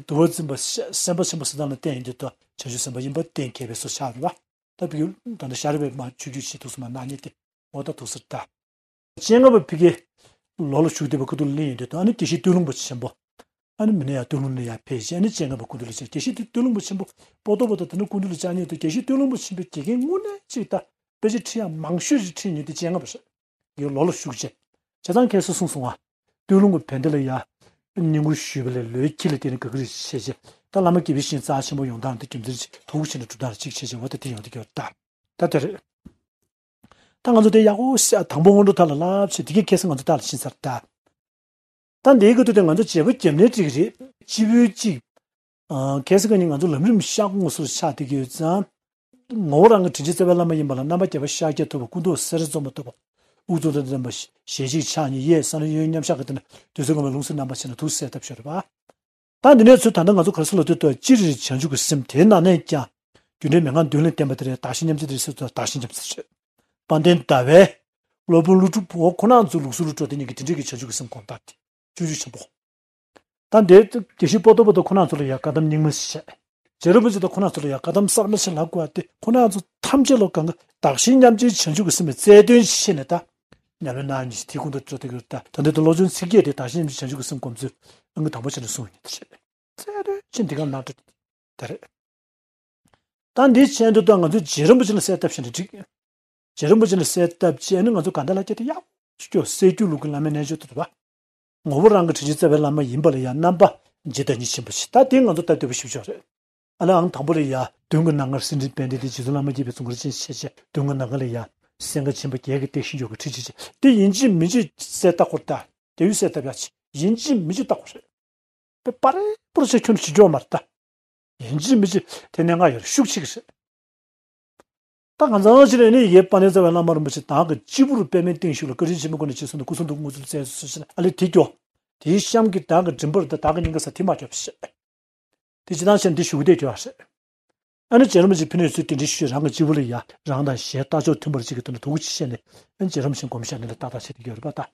འདུལ་བ་འཛིན་པ་སེམས་དཔའ་ཆེན་པོ་ཟེར་སྟངས་ལ་བརྟེན་ཡིན་དུས་ད་བྱང་ཆུབ་སེམས་དཔའ་ཡིན་པ་གཏན་འཁེལ་བའི་བཟོ་ཆགས་རེད་བ། ད་བི་ཡུལ་ད་ལྟ་ཤར་བའི་མ་ཆོས་བརྒྱུད་ཞེས་ཐུགས་སུ་མ་གནང་ཉེ་དེ་འོ་ད་ཐུགས་སུ་ད། སྤྱན་སྔ་བ་བི་གེ་ལོ་ལ་བཞུགས་བསྡད་པའི་སྐུ་མདུན་ལ་གླེང་ཡོང་དུས་དང་། ཨ་ནི་དགེ་བཤེས་སྟོད་ལུང་པ་ཆེན་པོ། ཨ་ནི་མི་ནས་ཡང་སྟོད་ལུང་ནས་ཡར་ཕེབས་བྱས། ཨ་ནི་སྤྱན་སྔ་བ་སྐུ་མདུན་ལ་བཅར། དགེ་བཤེས་སྟོད་ལུང་པ་ཆེན་པོ་པོ་ཏོ་བ་ཏོ་དེ་ནས་སྐུ་མདུན་ལ་བཅར་མཁན་དུ། དགེ་བཤེས་སྟོད་ལུང་པ་ཆེན་པོའི་དགེ་རྒན་དངོས་གནས་གཅིག་དང་། དཔེ་ཆ་ཁྲིད་ཡག་མང་ཤོས་ཅིག་ཁྲིད་མྱོང་དེ་སྤྱན་སྔ་བ་རེད། ཡོད་ལོ་ལ་བཞུགས་བྱས། བྱས་ཙང་ཁ་སང་གསུངས་སོང་ང་། སྟོད་ལུང་གི་བན་དེ་ལ་ཡ། བསྙེན་བཀུར་ཞུས་པ་ལས་ལོའི་ཁྱི་ལ་བལྟས་ནས་དགའ་གི་རེད་བྱས་བྱས། ད་བླ་མ་དགེ་བའི་བཤེས་གཉེན་རྩ་ཆེན་པོ་ཡོང་སྟངས་དེ་རྒྱུ་མཚན་ཅིག་ཐུགས་ཆེ་ནས་གྲུབ་སྟངས་ལ་གཅིག་བྱས་བྱས། འོ་ད་དེ་ཡོང་དེ་གྱུར་ད། ད་དེ་རེད། ད་ང་ཚོ་དེ་ཡག་པོ་ཤ་དང་པོ་སྔོན་འགྲོ་ཐ་ལ་ལབ་བྱས། དེ་གས་ཁ་སང་ང་ཚོ་ད་ལ་ཕྱིན་ཚར་ད། ད་འདིའི་སྐབས་དུ་དེ་ང་ཚོ་བྱེད་པོ་རྒྱབ་ནས་འགྲིག་གི་རེད། སྤྱི་བོའི་གཅིག་ཨ། ཁ་སང་ཁ་ཉིན་ང་ཚོ་ལམ་རིམ་ཤག་དངོས་སུ་ཆགས་བསྡད་ཀྱི་ཡོད་ཙང་། ངོ་བོ་རང་གི་དྲིན་ཅན་རྩ་བའི་བླ་མ་ཡིན་པ་ལ། རྣམ་པ་བརྒྱད་པ་ཤཱཀྱ་ཐུབ་པ། སྐུ་མདོག་སེར་འཛོམས་པ་ཐུབ་པ། དབུ་གཙུག་ཏུ་འཛིན་པ། ཞལ་གཅིག་ཕྱག་གཉིས་གཡས་གསང་གནས་གཡོན་མཉམ་གཞག་གི་སྟེང་ན་དུས་གསུམ་མགོན་པོའི་ལུང་གསུམ་རྣམ་པ་ཆེ་ན་ཐུགས་སྲས་ལྟ་བྱ་རེད་པ། ད་འདི་ནས་ཚུར་ད་ལྟ་ང་ཚོ་ག་རེ་ཟེར་ལབ་དུས། ད་སྤྱིར་བྱང་ཆུབ་ཀྱི་སེམས་དེའི་ནང་ནས་ཀྱང་། རྒྱུ་འབྲས་མན་ངག་མདུན་ལས་བསྟན་པ་དེ་རེད། བདག་གཞན་མཉམ་བརྗེ་དེ་རེད་ཟེར་དུས། བདག་གཞན་མཉམ་བརྗེ་རེད། དཔལ་ལྡན་ཟླ་བས་སློབ་དཔོན་ཀླུ་སྒྲུབ་འོ་ཁོ་རང་ཚོ་ལུགས་སྲོལ་ལ་འགྲོ་བསྡད་མཁན་གྱི་དེ་འདྲས་ཀྱི་བྱང་ཆུབ་ཀྱི་སེམས་སྒོམ་སྟངས་དེ་ཅུང་ཅུང་ཆེན་པོ། ད་འདིར་དགེ་བཤེས་པོ་ཏོ་བ་ཏོ་ཁོ་རང་ཚོ་ལ་ཡང་བཀའ་གདམས་རྙིང་མ་ཞིག་བྱས། རྗེ་རིན་པོ་ཆེ་དང་ཁོ་རང་ཚོ་ལ་ཡང་བཀའ་གདམས་གསར་མ་ཞིག་ལབ་དགོས་པ་དེ། ཁོ་རང་ཚོ་ཐམས་ཅད་ལ་གང་ག་བདག་གཞན་མཉམ་བརྗེའི་བྱང་ཆུབ་ཀྱི་སེམས་ལ་རྩལ་འདོན་བྱས་ནས། ད་ཉམས་ལེན་གནང་ནས་དེའི་ཁོངས་སུ་འགྲོ་བསྡད་ཀྱི་རེད། ད་ད་འདི་ད་བློ་སྦྱོང་ཚིག་བརྒྱད་དེ་བདག་གཞན་མཉམ་བརྗེའི་བྱང་ཆུབ་ཀྱི་སེམས་སྒོམ་ཚུལ་ཨང་ཀི་དང་པོ་བྱས་ནས་གསུངས་ཡོད་རེད། རྩལ་འདོན་བྱས་འདི་ག་གནང་འགྲོ་དེ་རེད། ད་འདི་བྱས་འདུག་ད་ང་ཚོས་རྗེ་རིན་པོ་ཆེ་ལ་གསལ་བཏབ་བྱས་ན་འགྲིག་རྗེ་རིན་པོ་ཆེ་ལ་གསལ་བཏབ་བྱས་ནས་ང་ཚོ་ག་འདྲ་ལ་སྐྱེ་དེ་ཡག་སྐྱོ། སྲད་རྒྱུད་ལུགས་ཀྱི་བླ་མའི་རྣལ་འབྱོར་དུ་རེད་པ། ངོ་བོ་རང་གི་དྲིན་ཅན་རྩ་བའི་བླ་མ་ཡིན་པ་ལ་ཡང་རྣམ་པ་འབྱེད་བདག་ཉིད་ཆེན་པོ་ཞིག་ད་དེ་ང་ཚོ་སྟབས་བདེ་པོ་ཞེ་པོ་ཅིག་རེད། ཨ་ལས་ཨང་དང་པོ་ལ་ཡ་མདུན་གྱི་གནམ་སྒར་སེ་འབྲས་དཔལ་ལྡན་དེ་རྗེ་བཙུན་བླ་མ་དགྱེས་པའི་གཙུག་གར་ཅན་ཞེས་བྱས། མདུན་གྱི་གནམ་སྒར་ལ་ཡ་སེང་གེ་ཆེན་པོ་བརྒྱད་ཀྱི་སྟེགས་ཤིང་འཇོག་གི་ཁྲི་ཆེ་ཆེ། དེ་ཡིན་གཅིག་མིན་གཅིག་གསལ་བཏབ་དགོས་རེད་ད། དེ་ཡུལ་གསལ་བཏབ་ཡག་ཅིག་ཡིན་གཅིག་མིན་གཅིག་བཏབ་དགོས་རེད། པེ་པ་རེ་པོ་རེ་བྱས་ཁྱོན་ནས་བྱེད་རྒྱུ་མ་རེད་ད། ཡིན་གཅིག་མིན་གཅིག་དེ་གནད་འགག་ཡོད་རེད། ཤུགས་ཆེ་གི་རེད། ད་གང་ཟག་ཅིག་ལ་ནི་ཡེ་དཔལ་ལྡན་རྩ་བའི་བླ་མ་རིན་པོ་ཆེ་བདག་གི་སྤྱི་བོར་པདྨའི་སྟེང་བཞུགས་ལ། བཀའ་དྲིན་ཆེན་པོའི་སྒོ་ནས་རྗེས་སུ་འདུད། སྐུ་གསུང་ཐུགས་དངོས་གཙོ་ལ་བསྩལ་ཟེར་ཟེར་ན། ཨ་ལས་དེ་སྐྱོ། དེའི་གཤམ་གྱི་བདག་གི་མགྲིན་པར་ད་བདག་གི་སྙིང་ག་ས་དེ་མ་སྐྱོ་བ་བྱས། དེ་ཅི་ལྟར་བྱས་ན་འདི་ཞུ་གི་བསྡད་རྒྱུ་ཨ་རེད། ཨ་ནི་རྗེ་རིན་པོ་ཆེ་ཕུ་ནུ་ཚོས་དེ་འདྲ་ཞུས། རང་གི་སྤྱི་བོ་ལ་ཡ་རང་དང་གཞན་ལྟ་ཕྱོགས་མཐུན་པར་གཅིག་གི་དོན་དུ་ཐུགས་རྗེ་ཆེ་ནས། ཨ་ནི་རྗེ་རིན་པོ་ཆེ་སྒོམ་བཞག་ནས་ལ་ཏག་ཏག་བྱེད་དེ་ཡོད་རེད་པ་ད།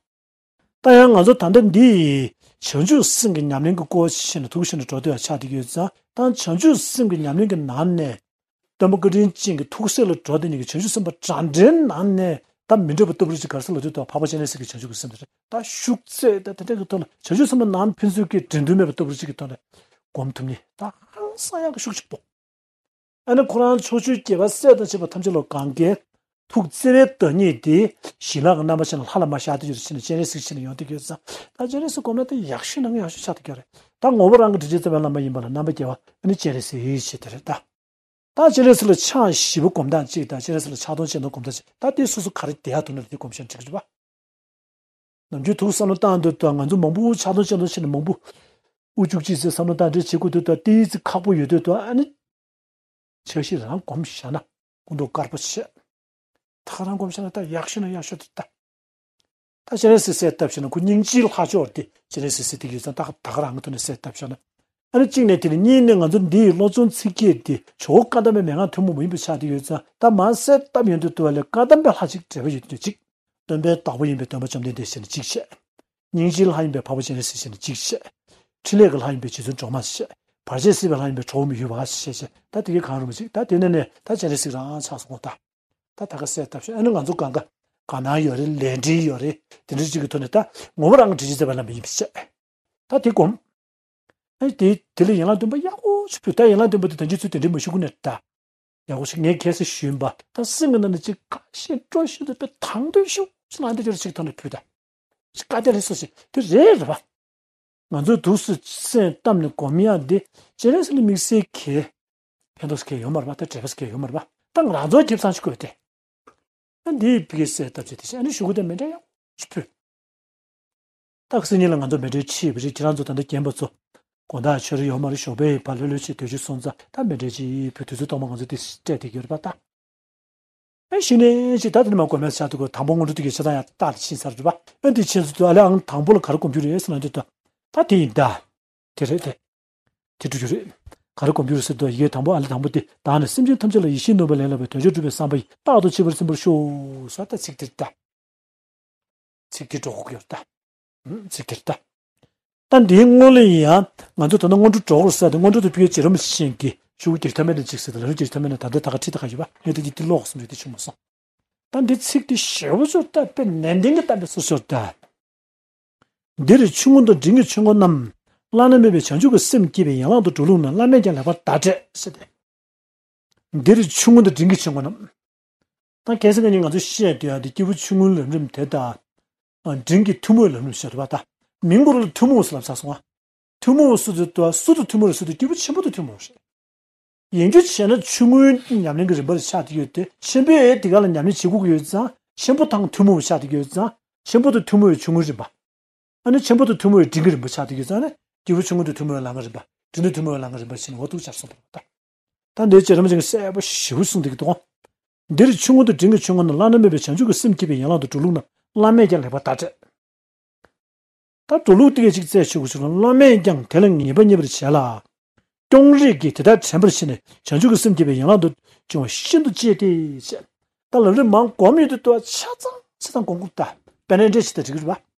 ད་ཡང་ང་ཚོ་ད་ལྟ་འདི་བྱང་ཆུབ་སེམས་ཀྱི་ཉམས་ལེན་གྱི་སྐོར་བྱས་ནས་ཐུགས་བཞེས་ནས་འགྲོ་འདོད་ཡ་ཆགས་བསྡད་ཡོད་ཙང་། ད་བྱང་ཆུབ་སེམས་ཀྱི་ཉམས་ལེན་གྱི་ནང་ནས་སྟོན་པ་བཀའ་དྲིན་ཅན་གྱི་ཐུགས་སྲས་ལ་འགྲོ་བསྡད་མཁན་གྱི་བྱང་ཆུབ་སེམས་དཔའ་གྲངས་འདྲེན་ནང་ནས་ད་མི་འདྲ་བ་སྟོབས་རིགས་ཅིག་ག་རེ་ཟེར་ལབ་དུས། ད་འཕགས་པ་སྤྱན་རས་གཟིགས་ཀྱི་བྱང་ཆུབ་ཀྱི་སེམས་དེ་རེད། ད་ཤུགས་ཚད་ད་དེ་འདྲ་གི་ཐོག་ནས་བྱང་ཆུབ་སེམས་དཔའ་ནང་ཕན་ཚུན་གྱི་འགྲན་བསྡུར་མེད་པའི་སྟོབས་རིགས་ཅིག་གི་ཐོག་ནས་སྒོམ་ཐུབ་མཁན་ད་ཧང་སང་ཡག་གི་ཤུགས་ཆེན་པོ། ཨ་ནི་ཁོ་རང་ཕྱོགས་བཅུའི་རྒྱལ་བ་སྲས་དང་བཅས་པ་ཐམས་ཅད་ལ་གང་གའི་ཐུགས་བརྩེ་བའི་བདག་ཉིད་དེ་ཞི་ལྷག་གི་རྣམ་པ་ཅན་ལ་ལྷ་ལ་མ་ཤར་དུ་གྱུར་ཕྱིན་ནས་སྤྱན་རས་གཟིགས་ཕྱིན་ནས་ཡོང་དུ་གྱུར་ཙང་། ད་སྤྱན་རས་གཟིགས་སྒོམ་ན་དེ་ཡག་ཤོས་ནང་གི་ཡག་ཤོས་ཆགས་དུ་གྱུར་རེད། ད་ངོ་བོ་རང་གི་དྲིན་ཅན་རྩ་བའི་བླ་མ་ཡིན་པ་ལ་རྣམ་པ་རྒྱལ་བ་ཨ་ནི་སྤྱན་རས་གཟིགས་ཡིན་ཞེས་དེ་རེད་ད། ད་སྤྱན་རས་གཟིགས་ལ་ཕྱག་བཞི་པོ་སྒོམ་སྟངས་གཅིག་དང་། སྤྱན་རས་གཟིགས་ལ་ཕྱག་སྟོང་སྤྱན་སྟོང་སྒོམ་སྟངས་གཅིག་ད་དེ་སོ་སོ་ག་རེ་བདེ་ཡག་འདུག་ན་དེ་སྒོམ་ཤེས་འགྲིག་གི་རེད་པ། ནམ་རྒྱུན་དུ་བསམ་བློ་བཏང་དུས་ད་ང་ཚོ་མང་པོ་ཕྱག་སྟོང་སྤྱན་སྟོང་བྱས་ནས་མང་པོ་དབུ་བཅུག་ཅིག་ཟེར་བསམ་བློ་བཏང་འདྲ་བྱེད་དགོས་དུས། ད་ཏིག་ཙི་ཁག་པོ་ཡོད་དུས་ད་ཨ་ནི་འཆར་གཞི་རང་སྒོམ་བཞག་ན་སྐུ་མདོག་དཀར་པོ་བྱས། ད་ག་རང་སྒོམ་བཞག་ན་ད་ཡག་ཤོས་ན་ཡག་ཤོས་དེ་ད། ད་སྤྱན་རས་གཟིགས་གསལ་བཏབ་བཞག་ན་ཁོ་སྙིང་རྗེའི་ལྷ་མཆོག་དེ་སྤྱན་རས་གཟིགས་ཟེར་དེ་ཡོད་ཙང་། ད་ད་ག་རང་གི་ཐོག་ནས་གསལ་བཏབ་བཞག་ན། ཨ་ནི་གཅིག་ནས་དེ་ནས་གཉིས་ནས་ང་ཚོ་འདི་ཡི་བློ་སྦྱོང་ཚིག་བརྒྱད་དེ་ཇོ་བོ་བཀའ་གདམས་པའི་མན་ངག་ཐུན་མོང་མ་ཡིན་པ་ཆགས་དེ་ཡོད་ཙང་། ད་མར་གསལ་བཏབ་ཡོང་དུས་དུ་བ་ལས་བཀའ་གདམས་པའི་ལྷ་ཅིག་འབྲེལ་བ་ཡོད་དུས་གཅིག་སྟོན་པའི་བདག་པོ་ཡིན་པའི་སྟོན་པ་བཅོམ་ལྡན་འདས་ཞེས་ནས་གཅིག་བཤད། སྙིང་རྗེའི་ལྷ་ཡིན་པའི་འཕགས་པ་སྤྱན་རས་གཟིགས་ཞེས་ནས་གཅིག་བཤད། ཕྲིན་ལས་ཀྱི་ལྷ་ཡིན་པའི་རྗེ་བཙུན་སྒྲོལ་མ་ཞེས། བར་ཆད་སེལ་བའི་ལྷ་ཡིན་པའི་ཇོ་བོ་མི་ཡུལ་བ་ཞེས་བཤད། ད་དེ་གའི་གང་རུང་བ་ཅིག་ད་དེ་ནས་ནས་ད་སྤྱན་རས་གཟིགས་རང་ཆགས་སོང་གོ་ད། ད་ད་ག་གསལ་བཏབ་ཤོག་ཨ་ནི་ང་ཚོ་གང་ག་དགའ་སྣང་ཡོད་རེད། ལས་འབྲེལ་ཡོད་རེད། དེ་འདྲ་ཅིག་གི་ཐོག་ནས་ད་ངོ་བོ་རང་གི་དྲིན་ཅན་རྩ་བའི་བླ་མ་ཡིན་པ་བཤད། ད་དེ་སྒོམ། ཨ་ནི་དེ་དེ་ལ་ཡན་ལག་བདུན་པ་ཡག་པོ་ཞིག་ཕུལ། ད་ཡན་ལག་བདུན་པ་དེ་ད་འཇུ་ཚུལ་དེ་འདྲའི་མ་ཞུ་གི་ནས་ད། ཡག་པོ་ཞིག་ངས་ཁ་སང་ཞུས་པ། ད་སེམས་ཀྱི་ནང་ནས་ཅིག་དགའ་བཞིན་སྤྲོ་བཞིན་དུ་དཔེ་དང་དོད་ཤུགས་ཆེ་ལ་འདི་འདྲ་ཅིག་ཐོག་ནས་ཕུལ་ད། ཅིག་དཀའ་དེ་ལས་སོ་ཞིག་དེ་རེད་རེད་པ། ང་ཚོས་འདུག་སེ་སེམས་གཏམ་ནས་སྒོམ་ཡག་འདི་སྤྱན་རས་གཟིགས་ལ་དམིགས་བསལ་གྱི་ཕན་ཐོགས་གལ་ཡོད་མ་རེད་པ། ད་འབྲས་བུ་གལ་ཡོད་མ་རེད་པ། ད་ང་རང་ཚོ་ཁེ་བཟང་ཞིག་དགོས་ཏེ། ཨ་འདིའི་ཕ་གི་གསལ་བཏབ་བྱས་ཏེ་ཨ་ནི་གཞུག་གུ་དེ་མཎྜལ་ཡག་ཅིག་ཕུལ། ད་ཁ་སང་ཉིན་ལ་ང་ཚོ་མཎྜལ་ཕྱིས་པ་རེད། ཁྱེད་རང་ཚོ་ད་ལྟ་རྒན་པ་ཚོ་དགོང་དག་ཆོས་ར་ཡོད་མ་རེད། ཞོགས་པའི་བར་ལྷོད་ལྷོད་བྱས་སྡོད་རྒྱུ་སོང་ཙང་། ད་མཎྜལ་ཅིག་ཕུལ། དུས་ཚོད་ཐོག་མ་ང་ཚོ་དེ་སྤྲད་དེ་ཡོད་རེད་པ་ད། ཨེ་གཞི་ནས་ཅིག་ད་དེ་ནས་མ་དགོས་མེད་ཆགས་འདུག་གོ་དང་པོ་སྔོན་འགྲོ་དེ་གའི་ཆ་ཚང་ཡང་རྟགས་ལ་ཕྱིན་ཚར་རེད་པ། ཨེ་འདི་ཕྱིན་ཚར་དུས་ཨ་ལས་ཨང་དང་པོ་ལ་ག་རེ་སྒོམ་རྒྱུ་རེད་ཟེར་ན། འདི་ད་ད་དེ་ཡིན་ད། དེ་རེད་དེ། དེ་འགྲུབ་རྒྱུ་རེད། ག་རེ་སྒོམ་རྒྱུ་རེད་ཟེར་དུས་ཡི་གེ་དང་པོ་ཨ་ལས་དང་པོ་དེ། བདག་ནི་སེམས་ཅན་ཐམས་ཅད་ལ་ཡིད་བཞིན་ནུས་པ་ལེན་སླ་བའི་དོན་མཆོག་སྒྲུབ་པའི་བསམ་པ་ཡིས། རྟག་ཏུ་གཅིག་པུར་ཚིམ་པར་ཤོག་ཟེར། ད་ཚིག་དེ་རེད་ད། ཚིག་དེ་འགྲོ་དགོས་ཀྱི་ཡོད་ད། ཨུམ། ཚིག་དེ་རེད་ད། ད་འདིའི་སྔོན་ལ་ཡང་ང་ཚོ་ད་ལྟ་སྔོན་འགྲོ་འགྲོ་དགོས་ཟེར་ཏེ། སྔོན་འགྲོ་དེ་ཕ་གིའི་རྗེ་རིན་པོ་ཆེ་གིས་ཤོག་བུ་བརྒྱད་ཐ་མའི་ནང་གཅིག་ཟེར་ཏེ། ལམ་རིམ་བརྒྱད་ཐ་མའི་ནང་ད་ལྟ་ད་ག་ཁྲིད་ད་ག་ཡོད་པ། ངས་ད་འདི་དེ་ཀློག་གསུངས་རེད། དེ་ཤུགས་མ་སོང་། ད་འདི་ཚིག་དེ་ཞེ་པོ་ཅིག་ད་དཔེ་ནན་ཏན་གྱི་གཏམ་དཔེ་སོ་སོར་ད། འདིར་ཆུང་ངུ་དང་འབྲིང་གི་ཆོས་འཁོར་རྣམས། བླ་ན་མེད་པའི་བྱང་ཆུབ་ཀྱི་སེམས་བསྐྱེད་པའི་ཡན་ལག་ཏུ་འགྲོ་ལུགས་ན། བླ་མས་ཀྱང་ལེགས་པར་བརྡ་སྤྲད་ཟེར་ཏེ། འདིར་ཆུང་ངུ་དང་འབྲིང་གི་ཆོས་འཁོར་རྣམས། ད་གལ་སྲིད་ང་གཉིས་ང་ཚོ་བཤད་དུས་ཡང་དེ་སྐྱེས་བུ་ཆུང་ངུའི་ལམ་རིམ་དེ་དང་། འབྲིང་གི་ཐུན་མོང་བའི་ལམ་རིམ་བཤད་འདུག་པ། ད་མིང་གུ་རུ་ལ་ཐུན་མོང་ཟེར་ལབ་ཚར་སོང་ང་། ཐུན་མོང་སུ་དེ་ལྟ་སུ་དང་ཐུན་མོང་རེད་ཟེར་དུས་སྐྱེས་བུ་ཆེན་པོ་དང་ཐུན་མོང་རེད། ཡིན་རྒྱུ་བྱས་ན་ཆུང་ངུའི་ཉམས་ལེན་གྱི་རིམ་པར་ཆགས་ཀྱི་ཡོད་དེ། ཆེན་པོས་དེ་ག་ལ་ཉམས་ལེན་བྱེད་དགོས་ཀྱི་ཡོད་ཙང་། ཆེན་པོ་དང་ཐུན་མོང་བར་ཆགས་ཀྱི་ཡོད་ཙང་། ཆེན་པོ་དང་ཐུན་མོང་བའི་ཆུང་ངུའི་རིམ་པ། ཨ་ནི་ཆེན་པོ་དང་ཐུན་མོང་བའི་འབྲིང་གི་རིམ་པ་ཆགས་ཀྱི་ཡོད་ཙང་ནི། སྐྱེས་བུ་ཆུང་ངུ་དང་ཐུན་མོང་བའི་ལམ་གྱི་རིམ་པ། འབྲིང་དང་ཐུན་མོང་བའི་ལམ་གྱི་རིམ་པ་བྱས་ནས་འོ་འདུག་སྦྱར་སོང་བ་ད། ད་འདིར་རྗེ་རིན་པོ་ཆེ་གིས་གསལ་པོ་ཞེ་པོ་གསུངས་བསྡད་ཀྱི་འདུག་འདིར་ཆུང་ངུ་དང་འབྲིང་གི་ཆོས་འཁོར་རྣམས། བླ་ན་མེད་པའི་བྱང་ཆུབ་ཀྱི་སེམས་བསྐྱེད་པའི་ཡན་ལག་ཏུ་འགྲོ་ལུགས་རྣམས། བླ་མས་ཀྱང་ལེགས་པར་བརྡ་སྤྲད། ད་འགྲོ་ལུགས་དེ་གས་ཅིག་རྩད་ཆོད་དགོས་བྱུང་ན། བླ་མས་ཀྱང་དེ་ལ་ངེས་པ་རྙེད་པར་བྱས་ལ། ཀྱང་རིག་གིས་དེ་ལྟར་དྲན་པར་བྱས་ནས། བྱང་ཆུབ་ཀྱི་སེམས་བསྐྱེད་པའི་ཡན་ལག་ཏུ་འབྱུང་བ་ཤིན་ཏུ་གཅེས་ཏེ་ཞེས། ད་ལམ་རིམ་མང་སྒོམ་ཡོད་དུས་ད་ཆ་ཚང་ཆ་ཚང་སྒོམ་དགོས་ད། དཔེར་ན་འདི་འདྲ་ཞིག་ད་འགྲིག་གི་རེད་པ།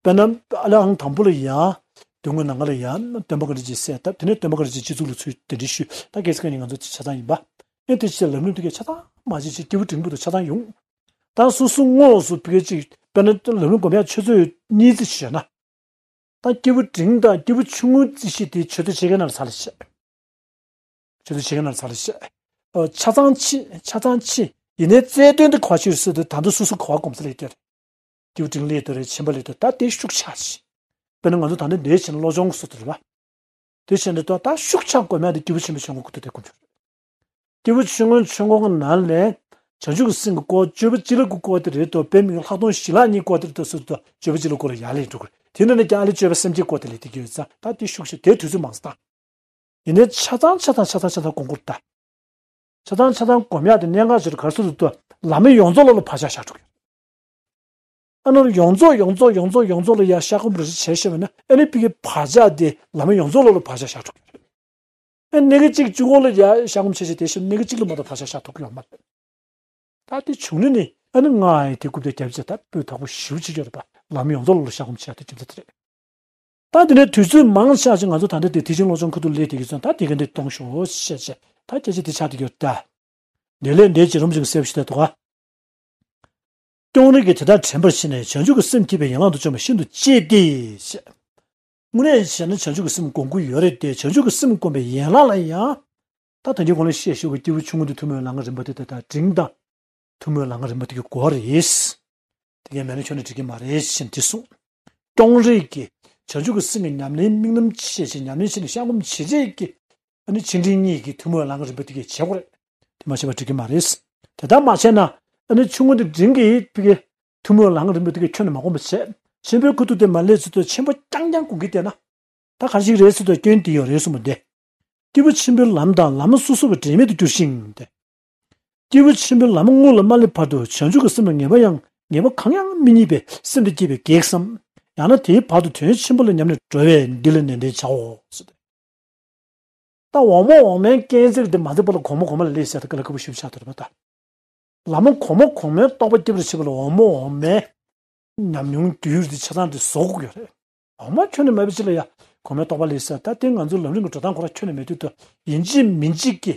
དཔེར་ན་ཨ་ལས་ཨང་དང་པོ་ལ་ཡ། དོན་དངོས་ནམ་མཁའ་ལ་ཡ། སྟོན་པ་བཀའ་དྲིན་ཅན་གསལ་བཏབ། དེ་ནས་སྟོན་པ་བཀའ་དྲིན་ཅན་སྤྱི་གཙུག་ལ་ཚུར་གདན་འདྲེན་ཞུས། ད་གལ་སྲིད་ཁ་ནས་ང་ཚོ་ཆ་ཚང་ཡིན་པ། ཨེ་དེ་ཕྱིར་ལམ་རིམ་དེ་གས་ཆ་ཚང་མ་བྱེད་ཅིག་སྐྱེས་བུ་འབྲིང་པོ་དང་ཆ་ཚང་ཡོང་། ད་སོ་སོ་དངོས་སུ་བི་གེ་ཅིག་དཔེར་ན་ལམ་རིམ་སྒོམ་ཡག་ཆུ་ཚོད་གཉིས་ཙམ་ཞུས་ན། ད་སྐྱེས་བུ་འབྲིང་དང་སྐྱེས་བུ་ཆུང་ངུའི་རྩིས་གཞི་དེ་ཆུ་ཚོད་ཕྱེད་ཀའི་ནང་ལ་ཚར་ལ་བཤད། ཆུ་ཚོད་ཕྱེད་ཀའི་ནང་ལ་ཚར་ལ་བཤད། ཨོ་ཆ་ཚང་ཕྱིན། ཆ་ཚང་ཕྱིན། ཡིན་ནའི་རྩལ་འདོན་དེ་ག་བ་ཆོད་སྲིད་དུས། ད་དུང་སོ་སོ་ག་བ་སྒོམ་ས་ལ་ཡོད་དེ་རེད། སྐྱེས་བུ་འབྲིང་ལ་ཡོད་དེ་རེད། ཆེན་པོ་ལ་ཡོད་དེ། ད་དེ་ཤུགས་ཆག་ཅིག་དཔེར་ན་ང་ཚོ་ད་ནི་འདིར་ཕྱིན་ན་བློ་སྦྱོང་གི་སྲོལ་དེ་རེད་པ། དེ་བྱས་ནས་ད་ད་ཤུགས་ཆག་སྒོམ་ཡག་དེ་སྐྱེས་བུ་ཆེན་པོའི་ཆོས་འཁོར་ཁུ་ཐུག་དེ་སྒོམ་རྒྱུ་རེད། སྐྱེས་བུ་ཆུང་ངུའི་ཆོས་འཁོར་གྱི་ནང་ལས། བྱང་ཆུབ་ཀྱི་སེམས་ཀྱི་སྐོར། སྤྱོད་པ་སྤྱི་ལེ་དགུ་སྐོར་དེ་རེད་དོ། དཔེ་མིང་ལྷག་མཐོང་བཞི་ལྷག་གཉིས་སྐོར་དེ་རེད་དོ་ཟེར་དུས། སྤྱོད་པ་སྤྱི་ལེ་སྐོར་ལ་ཡར་ལས་འགྲོ་དགོས་རེད། དེ་ནས་ནི་ཀྱང་ཨ་ལས་སྤྱོད་པ་སེམས་བསྐྱེད་སྐོར་དེ་ལས་དེ་གྱོད་ཙང་། ད་དེ་ཤུགས་ཆེ་དེ་དུས་ཚོད་མང་ཙམ་བཏང་། ཡིན་ནའི་ཆ་ཚང་ཆ་ཚང་ཆ་ཚང་ཆ་ཚང་སྒོམ་དགོས་རེད་ད། ཆ་ཚང་ཆ་ཚང་སྒོམ་ཡག་དེ་གནད་འགག་ཆེ་རུ་ག་རེ་སོང་ཟེར་དུས། ལམ་ཡོངས་རྫོགས་ལོགས་ལ་བག་ཆགས་བཞག་འགྲོ་གི་ཡོད། ཨ་ནི་ཡོངས་རྫོགས་ཡོངས་རྫོགས་ཡོངས་རྫོགས་ཡོངས་རྫོགས་ལ་ཡར་བཤད་སྒོམ་རེ་བྱས་བཤད་པ་ན། ཨ་ནི་ཕ་གིའི་བག་ཆགས་དེ་ལམ་ཡོངས་རྫོགས་ལོགས་ལ་བག་ཆགས་བཞག་འགྲོ་གི་ཡོད་རེད། ཨ་ནི་གཅིག་གཅིག་པོ་ལ་ཡར་བཤད་སྒོམ་བྱས་བྱས་དེ་བཞིན་གཅིག་ལ་མ་གཏོགས་བག་ཆགས་བཞག་ཐུབ་ཀྱི་ཡོད་མ་རེད། ད་དེ་བྱུང་ནས་ནི་ཨ་ནི་ང་ཡི་དེ་རྐུབ་དེ་རྒྱབ་བྱས་ད་སྤུས་དག་པོ་ཞེ་པོ་ཅིག་ཡོད་རེད་པ། ལམ་ཡོངས་རྫོགས་ལོགས་ལ་བཤད་སྒོམ་བྱས་དེ་རྒྱུ་མཚན་དེ་རེད། ད་དེ་ནས་དུས་ཚོད་མང་ཆགས་ཅིག་ང་ཚོ་ད་ལྟ་དེ་ཐེག་ཆེན་བློ་སྦྱོང་ཁུ་ཐུག་ལས་དེ་གི་ཚོན་ད་དེ་ག་འདི་གཏོང་ཤོག་བཤད་བྱས། ད་སྐད་ཆ་དེ་ཆགས་བསྡད་ཡོད་ད། དེ་ལས་འདིར་རྗེ་རིན་པོ་ཆེ་གིས་གསལ་པོ་ཞིག་བསྟན་འདུག་ག་ཀྱང་རིག་གིས་དེ་ལྟར་དྲན་པར་བྱས་ནས། བྱང་ཆུབ་ཀྱི་སེམས་བསྐྱེད་པའི་ཡན་ལག་ཏུ་འབྱུང་བ་ཤིན་ཏུ་གཅེས་ཏེ་ཞེས། དངོས་གནས་བྱས་ན་བྱང་ཆུབ་ཀྱི་སེམས་སྒོམ་དགོས་ཡོད་རེད་དེ། བྱང་ཆུབ་ཀྱི་སེམས་སྒོམ་པའི་ཡན་ལག་ལ་ཡང་། ད་ད་གིན་གོང་ལ་བཤད་ཞུས་པ་སྐྱེས་བུ་ཆུང་ངུ་དང་ཐུན་མོང་བའི་ལམ་གྱི་རིམ་པ་དེ་དང་། འབྲིང་དང་ཐུན་མོང་བའི་ལམ་གྱི་རིམ་པ་དེ་གི་དགོས་པ་རེད། དེ་གས་མེད་ན་ཁྱོན་ནས་འགྲིག་གི་མ་རེད་ཅེས་འདི་གསུངས། ཀྱང་རིག་གིས་བྱང་ཆུབ་ཀྱི་སེམས་ཀྱི་ཉམས་ལེན་དམིགས་རྣམ་ཆེ་ཞིང་། ཉམས་ལེན་ཆེ་ནས་བཤད་སྒོམ་ཇེ་ཆེ་གི། ཨ་ནི་ཆེ་འབྲིང་གཉིས་ཀྱི་ཐུན་མོང་བའི་ལམ་གྱི་རིམ་པ་དེ་གས་བྱེད་དགོས་རེད། དེ་མ་བྱས་པ་འགྲིག་གི་མ་རེད། དེ་ལྟར་མ་བྱས་ན། ཨ་ནི་ཆུང་ངུ་དང་འབྲིང་གི་ཡིད་ཀྱི་ཐུན་མོང་བའི་ལམ་གྱི་རིམ་པ་དེ་གས་ཁྱོན་ནས་མ་སྒོམ་པ་བྱས། ཆེན་པོའི་ཁུ་ཐུག་དེ་མ་སླེབས་ཚུལ་དུ་ཆེན་པོ་རྐྱང་རྐྱང་སྒོམ་གྱི་བསྡད་ན། ད་ག་རེ་ཞིག་རེད་ཟེར་དུས་སྐྱོན་དེ་ཡོད་རེད་གསུངས་པ་འདི། སྐྱེས་བུ་ཆེན་པོའི་ལམ་དང་ལམ་སོ་སོ་བ་འབྲེལ་མེད་དུ་འགྱུར་ཞིང་སྟེ། སྐྱེས་བུ་ཆེན་པོའི་ལམ་དངོས་ལ་མ་སླེབས་བར་དུ་བྱང་ཆུབ་ཀྱི་སེམས་ལ་ངེས་པ་ཡང་ངེས་པ་གང་ཡང་མི་རྙེད་པའི་སེམས་དེ་སྐྱེས་པའི་གེགས་སམ། ཡང་ན་དེའི་བར་དུ་དོན་ཆེན་པོ་ལ་ཉམས་ནས་འགྲོ་བས་འདི་ལ་ནན་ཏན་བྱའོ་ཟེར་ཏེ། ད་འོག་མ་འོག་མའི་རྐྱེན་རྩིས་དེ་མ་འཛེམ་པ་ལ་གོང་མ་གོང་མ་ལ་སླེབས་ཟེར་ཏེ་དཀའ་ལས་ཁག་པོ་ཞེ་པོ་ཆགས་འདུག་རེད་པ་ད། ལམ་གོང་མ་གོང་མའི་རྟོགས་པ་སྐྱེ་བར་བྱེད་པ་ལ་འོག་མ་འོག་མའི་ཉམས་མྱོང་རྒྱུས་ཡོད་དེ་ཆ་ཚང་དེ་བཟོ་དགོས་ཀྱི་ཡོད་རེད། འོག་མ་ཁྱོན་ནས་མེད་པ་ཅིག་ལ་ཡ་གོང་མའི་རྟོགས་པ་སླེབས་ས། ད་དེ་ང་ཚོའི་ལམ་རིམ་གྱི་འགྲོ་སྟངས་ཁོ་རང་ཁྱོན་ནས་མེད་དུས་དུ། ཡིན་གཅིག་མིན་གཅིག་གི་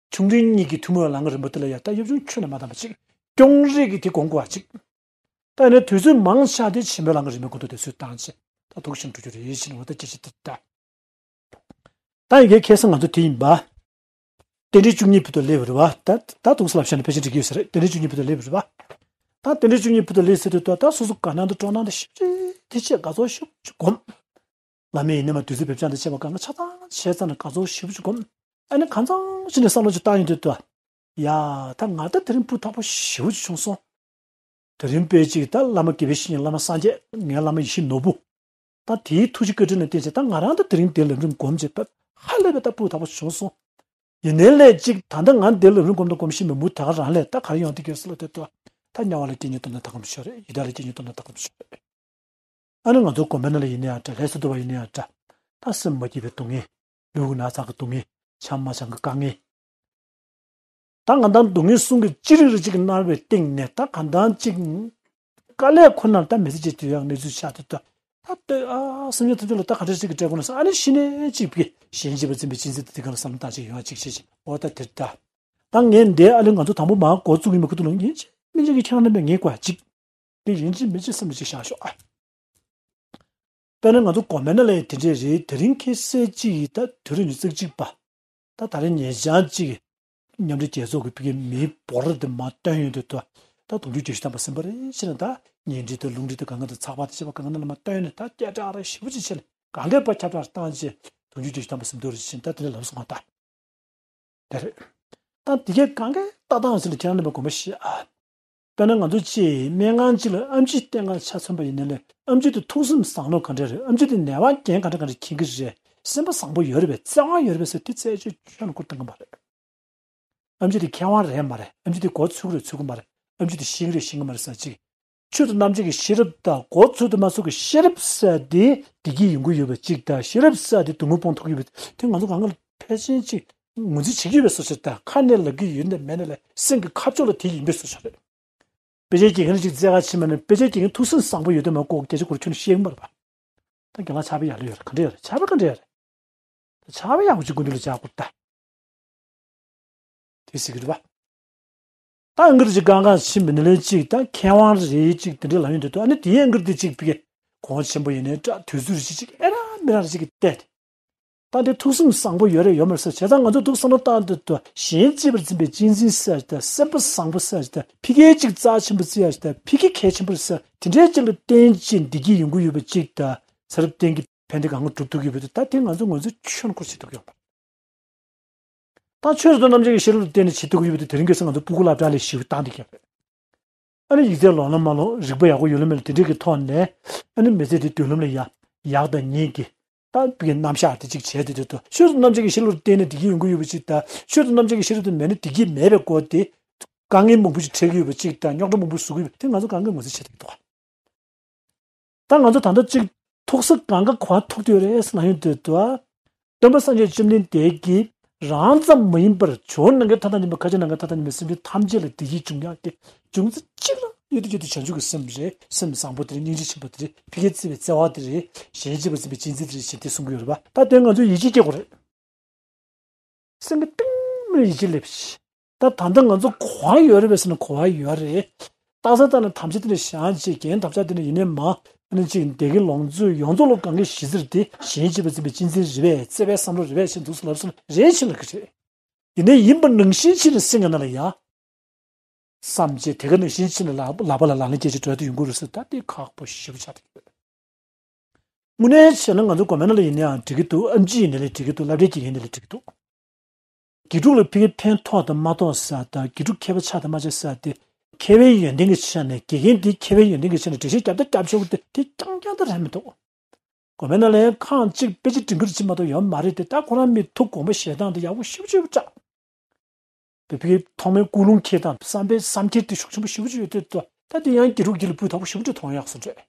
ཆུང་འབྲིང་གཉིས་ཀྱི་ཐུན་མོང་བའི་ལམ་གྱི་རིམ་པ་དེ་ལ་ཡ་ད་གཡས་གཡོན་ཁྱོན་ནས་མ་བཏང་བ་ཅིག་ཀྱང་རིག་གིས་དེ་སྒོམ་དགོས་པ་ཅིག་ད་ནི་དུས་ཚོད་མང་ཆགས་ཏེ་ཆེན་པོའི་ལམ་གྱི་རིམ་པའི་སྒོ་ཐོག་དེ་ཚོས་བཏང་ཆེ། ད་ཐུགས་ཞིམ་འགྲོ་རྒྱུ་རེད་ཅེས་ནས་འོ་ད་སྐད་ཆ་དེ་ལྟ། ད་ཡི་གེ་ཁ་སང་ང་ཚོ་དེ་ཡིན་པ། རྟེན་འབྲེལ་བཅུ་གཉིས་ཕུལ་དུ་སླེབས་པ་རེད་པ། ད་ད་དུང་སླབ་བྱས་ནས་ཕལ་ཆེར་འགྲིག་གི་ཡོད་ས་རེད། རྟེན་འབྲེལ་བཅུ་གཉིས་ཕུལ་དུ་སླེབས་པ་རེད་པ། ད་རྟེན་འབྲེལ་བཅུ་གཉིས་ཕུལ་དུ་སླེབས་ཟེར་དུས་ད་ད་སོ་སོ་དགའ་སྣང་དང་སྤྲོ་སྣང་དང་ཞེ་པོ་ཅིག་དེ་ཆེ་དགའ་ཚོར་ཞེ་པོ་ཅིག་སྒོམ། བླ་མའི་ཡིན་ནའི་མ་དུས་ཚོད་བེད་སྤྱོད་དང་བཅས་པ་གང་ག་ཆ་ཚང་བྱས་ཙང་ནས་དགའ་ཚོར་ཞེ་པོ་ཅིག་སྒོམ། ཨ་ནི་གང་ཚང་ཞིག་ནས་བསམ་བློ་ཅིག་བཏང་ཡོང་དུས་ད། ཡ། ད་ང་ད་དེ་རིང་སྤུས་དག་པོ་ཞེ་པོ་ཅིག་བྱུང་སོང་། དེ་རིང་དཔེ་གཅིག་ད་བླ་མ་དགེ་བའི་བཤེས་གཉེན་བླ་མ་སངས་རྒྱས། ངའི་བླ་མ་ཡེ་ཤེས་ནོར་བུ། ད་དེའི་ཐུགས་རྗེ་བཀའ་དྲིན་ལ་བརྟེན་བྱས་ད་ང་རང་ད་དེ་རིང་དེ་ལམ་རིམ་སྒོམ་བྱས་ད་ཧ་ལས་པའི་ད་སྤུས་དག་པོ་བྱུང་སོང་། ཡིན་ནའི་ལས་གཅིག་ད་ལྟ་ང་དེ་ལམ་རིམ་སྒོམ་དང་སྒོམ་བཞིན་པའི་མུ་ད་ག་རང་ལས་ད་ག་རེ་ཡོང་དེ་གས་སུ་ལ་དེ་ལྟ། ད་དམྱལ་བ་ལ་སྐྱེ་ཉེན་སྟོབས་ན་ད་གམ་ཤོར་རེད། ཡི་དྭགས་ལ་སྐྱེ་ཉེན་སྟོབས་ན་ད་གམ་ཤོར་རེད། ཨ་ནི་ང་ཚོ་དགོན་པའི་ནང་ལ་ཡིན་ན་ཡང་འདྲ། ལྷ་ས་འདུལ་བ་ཡིན་ན་ཡང་འདྲ། ད་སེམས་མ་སྐྱིད་པའི་སྡུག་བསྔལ། ལུས་ཀྱི་ན་ཚ་གི་སྡུག་བསྔལ། བྱམས་མ་བྱམས་ཀྱི་དཀའ་ངལ། ད་ང་ད་སྡུག་བསྔལ་གསུམ་གྱིས་ཅི་རིགས་རིགས་གཅིག་གིས་མནར་བའི་སྟེང་ནས་ད་གང་ལྟར་གཅིག་དཀའ་ལས་ཁོ་ནར་ད་མི་ཚེ་གཅིག་དུས་ཡག་གནས་ཚུལ་ཆགས་ཏེ་ད། ད་ལྟོས་ཨ། སེམས་ཅན་ཐམས་ཅད་ལ་ད་ག་འདྲ་ཞིག་གི་སྤྲད་དགོས་ན་ཟེར། ཨ་ནི་གཞི་ནས་གཅིག་པའི་གཞན་གཅེས་པར་འཛིན་པའི་གཅེས་འཛིན་དེ་དེ་ག་ལ་བསམ་བློ་བཏང་ཅིག་ཡོང་ཅིག་བྱེད་ཅིག་འོ་ད་དེར་ད། ད་ངས་འདི་ཨ་ལས་ང་ཚོ་དང་པོ་མར་འགོ་བཙུགས་ཡིན་པའི་ཁུ་ཐུག་ལ་ཡིན་གཅིག་མིན་གཅིག་གི་ཁྱེད་རང་རྣམ་པས་ངེས་དགོས་ཅིག་དེ་ཡིན་གཅིག་མིན་གཅིག་སེམས་ལ་ཅིག་བཞག་ཤོག་ཨ། དཔེར་ན་ང་ཚོ་གོ་མེན་ན་ལ་ཡི་དེ་འདྲས་རེད། དེ་རིང་ཁ་སང་གཅིག་ཡིན་ད། དུས་རབས་ཉི་ཤུ་རྩ་གཅིག་པ། ད་ད་རེས་ཉེ་ཆར་གཅིག་མཉམ་འབྲེལ་རྒྱལ་ཚོགས་ཀྱི་ཕ་གིའི་མིའི་འབོར་དེ་མར་བཏོན་ཡོང་དུས་དོ། ད་དུང་ཕྱུར་བརྒྱད་ཅུ་ཐམ་པ་ཟིན་པ་རེད་ཟེར་ན། ད་བརྙན་འཕྲིན་དང་རླུང་འཕྲིན་དང་གང་ག་དང་ཚགས་པར་དང་བྱས་པ་གང་ག་ནང་ལ་མར་བཏོན་ནས། ད་སྐད་གྲགས་ར་ཞེ་པོ་ཅིག་བྱས་ནས་གང་གས་པར་ཁྱབ་བསྒྲགས་བཏང་བྱས་དུང་ཕྱུར་བརྒྱད་ཅུ་ཐམ་པ་ཟིན་འདུག་རེད་ཟེར་ནས། ད་དེ་འདྲ་ལབ་སོང་ང་ད། དེ་རེད། ད་འདི་གས་གང་གས་ལྟ་སྟངས་ཟེར་ན་ཁྱེད་རང་རྣམ་པས་དགོངས་པ་བཞེས་ཨ། དཔེར་ན་ང་ཚོ་ཅིག་སྨན་ཁང་ཅིག་ལ་ཨེམ་ཆི་བསྟེན་ག་ཆ་མཚོན་པ་ཡིན་ན་ལས། ཨེམ་ཆི་དེ་ཐུགས་སེམས་བཟང་ནོ་ག་འདྲ་རེད། ཨེམ་ཆི་དེ་ནད་པ་རྐྱེན་ག་འདྲ་ག་འདྲ་མཁྱེན་གྱི་རེད། སེམས་པ་བཟང་པོ་ཡོད་རེད་པས། བརྩེ་བ་ཡོད་རེད་པས་ཟེར་དེ་རྩད་གཅོད་ཁྱོན་ནས་བསྐུར་བཏང་གི་མ་རེད། ཨེམ་ཆི་དེ་མཁས་དབང་རེད་མ་རེད། ཨེམ་ཆི་དེ་མགོ་ཚོས་ཀྱི་རེད་ཚོས་ཀྱི་མ་རེད། ཨེམ་ཆི་དེ་ཤེས་ཀྱི་རེད་ཤེས་ཀྱི་མ་རེད་ཟེར་ཅིག་ཆོས་དང་རྣམ་འབྱེད་ཀྱི་ཤེས་རབ་དང་མགོ་ཚོས་དང་མ་ཚོས་ཀྱི་ཤེས་རབ་ཟེར་དེ་བདེ་སྐྱིད་ཡོང་གི་ཡོད་པ་ཅིག་དང་། ཤེས་རབ་ཟེར་དེ་སྡུག་བསྔལ་སྤོང་ཐུབ་ཀྱི་ཡོད་པ་དེ་ང་ཚོ་གང་ག་ལ་ཕལ་ཆེར་ཅིག་ངོས་འཛིན་བྱེད་ཀྱི་ཡོད་པའི་བཟོ་ཆ་དང་། ཁ་ནས་ལབ་ཀྱི་ཡོད་ན་མེད་ན་ལས་སེམས་ཀྱི་ཁ་ཕྱོགས་ལ་དེ་ཡིན་པའི་བཟོ་ཆ་རེད། དཔེ་ཆའི་དགེ་རྒན་ཅིག་བཙལ་ག་ཕྱིན་པ་ན། དཔེ་ཆའི་དགེ་རྒན་ཐུགས་སེམས་བཟང་པོ་ཡོད་དུས་མ་གཏོགས་སྐད་ཆ་ཁོ་རང་ཁྱོན་ནས་བཤད་ཀྱི་མ་རེད་པ། ད་རྒན་ལགས་ཕྱག་དཔེ་ཡག་ལོས་ཡོད་རེད། ག་འདྲ་ཡོད་རེད། ཕྱག་དཔེ་ག་འདྲ་ཡོད་རེད། ད་ཕྱག་དཔེ་ཡག་པོ་ཅིག་སྐུ་མདུན་ལ་བཞག་དགོས་ད། དེ་ཟེར་གྱི་རེད་པ། ད་ཨང་ཀི་རེ་ཅིག་གང་གང་ཕྱིན་པ་ནི་ལན་ཅིག་ད་མཁས་དབང་རེད་ཅིག་དེ་འདྲའི་ལབ་ཡོང་དུས་དོ། ཨ་ནི་དེའི་ཨང་ཀི་རེ་དེ་ཅིག་ཕ་གི་གོང་ཆེན་པོ་ཡིན་ནའི་འདྲ། དུས་ཚོད་རེ་ཅིག་ཅིག་ཨེ་ར་མི་ར་རེ་ཅིག་གིས་བལྟས་ཏེ། ད་འདི་ཐུགས་སེམས་བཟང་པོ་ཡོད་རེད་ཡོད་མ་རེད་ཟེར། བྱས་ཙང་ང་ཚོ་འདུག་བསམ་བློ་བཏང་དུས་དོ། གཞན་གཅེས་པར་འཛིན་པའི་གཅེས་འཛིན་ཟེར་ཡ་ཅིག་དང་། སེམས་པ་བཟང་པོ་ཟེར་ཡ་ཅིག་དང་། ཕ་གིའི་ཅིག་རྩ་ཆེན་པོ་བརྩི་ཡ་ཅིག་དང་། ཕ་གི་གལ་ཆེན་པོ་རེད་ཟེར། དེ་འདྲའི་ཅིག་ལ་བརྟེན་བྱས་བདེ་སྐྱིད་ཡོང་གི་ཡོད་པ་ཅིག་དང་། ཚེ་རབས་གཏན་གྱི་ཕན་བདེ་གང་ག་སྒྲུབ་ཐུབ་ཀྱི་ཡོད་པ་དེ། ད་དེ་ང་ཚོ་ངོས་འཛིན་ཁྱོན་ནས་བྱེད་ཐུབ་ཀྱི་ཡོད་པ། ད་ཆོས་དང་རྣམ་འབྱེད་ཀྱི་ཤེས་རབ་ལ་བརྟེན་ནས་བྱེད་ཐུབ་ཀྱི་ཡོད་པ་དེ། དེ་རིང་ཁ་སང་ང་ཚོ་སྤུ་གུ་སློབ་གྲྭ་ལ་ཞེ་པོ་བཏང་བསྡད་ཀྱི་ཡོད་རེད། ཨ་ནི་ཡིག་ཚད་ལོང་ན་མ་ལོང་། རིག་པ་ཡག་པོ་ཡོད་ལ་མེད་ལ་དེ་འདྲས་ཀྱི་ཐོག་ནས། ཨ་ནི་མི་ཚེ་དེ་མདུན་ལམ་ལ་ཡ་ཡག་དང་ཉེས་ཀྱི་ད་བི་གི་རྣམ་གཞག་དེ་གཅིག་བྱས་ཏེ། དེ་ཚོ་ཆོས་དང་རྣམ་འབྱེད་ཀྱི་ཤེས་རབ་ལ་བརྟེན་ནས་བདེ་སྐྱིད་ཡོང་གི་ཡོད་པ་ཅིག་དང་། ཆོས་དང་རྣམ་འབྱེད་ཀྱི་ཤེས་རབ་དེ་མེད་ན་བདེ་སྐྱིད་མེད་པའི་སྐོར་དེ། དཀའ་ངལ་མང་པོ་ཞིག་འཕྲད་ཀྱི་ཡོད་པ་ཅིག་དང་། རྙོག་དྲ་མང་པོ་བཟོ་གི་ཡོད་པ་དེ་ང་ཚོ་གང་ག་ངོས་འཛིན་བྱེད་ཐུབ་ཀྱི་འདུག་ད་ང་ཚོ་ད་ལྟ་གཅིག་ཐུག་ས་གང་ག་ག་པར་ཐུག་བསྡད་ཡོད་རེད་ཟེར་ན། ཡོང་དུས་དོ། སྟོན་པ་སངས་རྒྱས་བཅོམ་ལྡན་འདས་ཀྱིས་རང་ཙམ་མ་ཡིན་པར་ཇོ་བོ་ནམ་མཁའི་མཐའ་དང་མཉམ་པའི་མཁའ་སྤྱོད་ནམ་མཁའི་མཐའ་དང་མཉམ་པའི་སེམས་ཅན་ཐམས་ཅད་ལ་བདེ་སྐྱིད་འབྱུང་ཡག་གི་འབྱུང་རྩ་གཅིག་ལ་ཡོད་དུས་ཡོད་དུས་བྱང་ཆུབ་ཀྱི་སེམས་རེད། སེམས་བཟང་པོ་དེ་རེད། སྙིང་རྗེ་ཆེན་པོ་དེ་རེད། ཕ་གིར་བརྩི་བའི་བརྩེ་བ་དེ་རེད། གཞན་གཅེས་པར་འཛིན་པའི་གཅེས་འཛིན་དེ་རེད་ཅེས་དེ་གསུང་གི་ཡོད་རེད་པ། ད་དེ་ང་ཚོས་ཡིད་ཆེས་སྐྱེ་དགོས་རེད། སེམས་ཀྱི་གཏིང་ནས་ཡིད་ཆེས་སླེབས་ཤིག་ད་ད་ལྟ་ང་ཚོ་གོ་བ་ཡོད་རེད་པས་ཟེར་ན་གོ་བ་ཡོད་རེད། ལྟ་ས་ལྟ་ན་དམ་བཅའ་དེ་འདྲ་བཞག་བྱས། རྒན་དམ་བཅའ་དེ་འདྲ་ཡིན་ནའི་མ། ཨ་ནི་ཅིག་བདེ་སྐྱིད་ལོངས་སྤྱོད་ཡོངས་རྫོགས་ལ་གང་ག་གཞི་རྩར་དེ་གཞན་གཅེས་པར་འཛིན་པའི་གཅེས་འཛིན་རེད་པས། བརྩེ་བའི་བསམ་བློ་རེད་པས་ཟེར་འདུག་སེ་ལབ་སོང་ན་རེད་ཆེ་ལབ་ཀྱི་རེད། ཡིན་ནའི་ཡིན་པ་ནང་བཞིན་བྱས་ནས་སེམས་ཀྱི་ནང་ལ་ཡ་བསམ་བྱས། དེ་ག་ནང་བཞིན་བྱས་ནས་ལག་ལག་པ་ལ་ལག་ལེན་བྱས་བྱས་འགྲོ་ཡ་དེ་ཡོང་གི་རེད་ཟེར། ད་དེ་ཁག་པོ་ཞེ་པོ་ཆགས་བསྡད་ཀྱི་ཡོད། དངོས་གནས་བྱས་ན་ང་ཚོ་གོ་མེན་ན་ལ་ཡིན་ནའང་འགྲིག་གི་འདུག་ཨེམ་ཆི་ཡིན་ནའི་ལས་འགྲིག་གི་འདུག་ལབ་གྲྭའི་དགེ་རྒན་ཡིན་ནའི་ལས་འགྲིག་གི་འདུག་དགེ་ཕྲུག་ལ་ཕ་གིར་ཕན་ཐོགས་དང་མ་ཐོགས་ཟེར་དང་། དགེ་ཕྲུག་མཁས་པ་ཆགས་དང་མ་ཆགས་ཟེར་དེ། མཁས་པའི་ཡོན་ཏན་གྱི་ཆ་ནས། དགེ་རྒན་དེ་མཁས་པའི་ཡོན་ཏན་གྱི་ཆ་ནས་འགྲེལ་བཤད་རྒྱབ་ད་རྒྱབ་ཆོག་གི། དེ་རྐྱང་རྐྱང་ད་རན་མི་འདུག་གོ་མེན་ན་ལ་ཡང་ཁག་ཅིག་དཔེ་ཆ་འབྲི་མཁན་ཅིག་མ་གཏོགས་ཡོད་མ་རེད་དེ། ད་ཁོ་རང་མི་ཐུགས་དགོངས་པ་བཞེས་སྟངས་དེ་ཡག་པོ་ཞེ་པོ་ཅིག་ཡོད་པ་འདྲ། བོད་ཕ་གིའི་ཐོག་མའི་ཀུན་སློང་འཁྱེར་སྟངས། བསམ་པའི་བསམ་འཁྱེར་དེ་ཤུགས་ཆེན་པོ་ཞེ་པོ་ཅིག་ཡོད་དུས་དོ། ད་དེ་ཡང་དགེ་ཕྲུག་དཀྱིལ་ལ་སྤུས་དག་པོ་ཞེ་པོ་ཅིག་མཐོང་ཡག་སོང་རེད།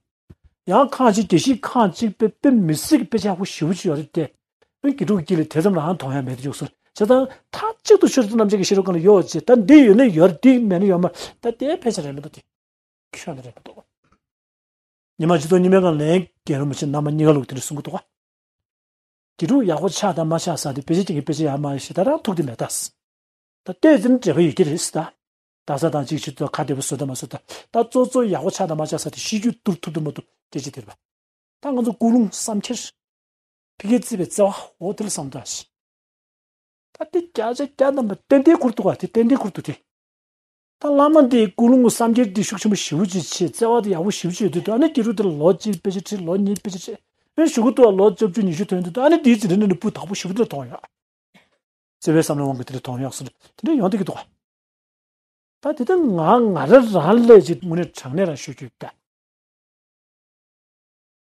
ཡང་ཁག་ཅིག་དགེ་བཤེས་ཁག་ཅིག་དཔེ་དཔེ་མི་སྲིད་ཀྱི་དཔེ་ཆ་ཡག་པོ་ཞེ་པོ་ཅིག་ཡོད་རེད་དེ། ཨ་དགེ་ཕྲུག་དཀྱིལ་ལ་དེ་ཙམ་རང་མཐོང་ཡག་མེད་དུ་བཅུག་སོང་རེད། བྱས་ཙང་མཐའ་གཅིག་ཏུ་ཆོས་དང་རྣམ་འབྱེད་ཀྱི་ཤེས་རབ་སྒང་ལ་གཡོལ་བྱས། ད་འདི་ཡོད་ན་ཡོད་རེད། འདི་མེད་ན་ཡོད་མ་རེད། ད་དེ་ཕལ་ཆེར་རེད་མི་འདུག་དེ་ཁྱོན་ནས་རེད་མི་འདུག་ཉི་མ་སྤྱི་ཚོགས་རྙིང་པའི་སྒང་ལ་རྒན་རིན་པོ་ཆེ་རྣམ་པ་གཉིས་ཀ་ལུགས་དེ་འདྲ་གསུང་གི་འདུག་ག་དགེ་ཕྲུག་ཡག་པོ་ཆགས་དང་མ་ཆགས་ཟེར་དེ། དཔེ་ཆ་ཅིག་གི་དཔེ་ཆ་ཡག་མ་ཡག་ཞེ་དྲག་རང་ཐུག་དེ་མེད་ད། ད་ལྟའི་ཚེ་ནི་འབྲེལ་བ་ཡོད་ཀྱི་རེད་ཟེར་ད། ད་ས་དང་ཅིག་ཆུ་ཚོད་ཁ་བདེ་པོ་བཟོ་དང་མ་བཟོ་ད། ད་གཙོ་གཙོ་ཡག་པོ་ཆགས་དང་མ་ཆགས་ཟེར་དེ་ཤེས་རྒྱུ་ཐུབ་ཐུབ་དང་མ་ཐུབ་སྐད་ཆ་དེ་རེད་པ། ད་ང་ཚོ་ཀུན་སློང་བསམ་འཁྱེར། ཕ་གིར་བརྩི་བའི་བརྩེ་བ། འོ་དེ་ལ་བསམ་བཏང་ཞིག་ད་དེ་བརྒྱ་ཆ་བརྒྱ་ཐམ་པ་ཏན་ཏན་འཁུར་ཐུབ་པ་དེ། ཏན་ཏན་འཁུར་ཐུབ་དེ། ད་བླ་མ་འདིའི་ཀུན་སློང་བསམ་འཁྱེར་འདི་ཤུགས་ཆེན་པོ་ཞེ་པོ་ཅིག་བྱས། བརྩེ་བ་འདི་ཡག་པོ་ཞེ་པོ་ཅིག་ཡོད་དུས་དོ། ཨ་ནི་དགེ་ཕྲུག་དེ་ལ་ལོ་གཅིག་དཔེ་ཆ་ཁྲིད། ལོ་གཉིས་དཔེ་ཆ་ཁྲིད། ཨ་ནི་གཞུག་གུ་དུ་ལོ་བཅུ་བཅུ་ཉི་ཤུ་ཐོན་དུས་དོ། ཨ་ནི་འདིའི་འཛིན་གྲྭ་ནང་ནས་སྤུས་དག་པོ་ཞེ་པོ་དེ་འདྲ་མཐོང་ཡོད། བརྩེ་བའི་བསམ་བློའི་དབང་གིས་དེ་འདྲ་མཐོང་ཡོད་ཟེར་དེ་འདྲ་ཡོང་བསྡད་ཀྱི་འདུག་ག་ད་དེ་ལྟར་ང་ང་རང་རང་ལས་ཅིག་དངོས་གནས་དྲང་གནས་རང་ཤོད་རྒྱུ་ཡོད་ད།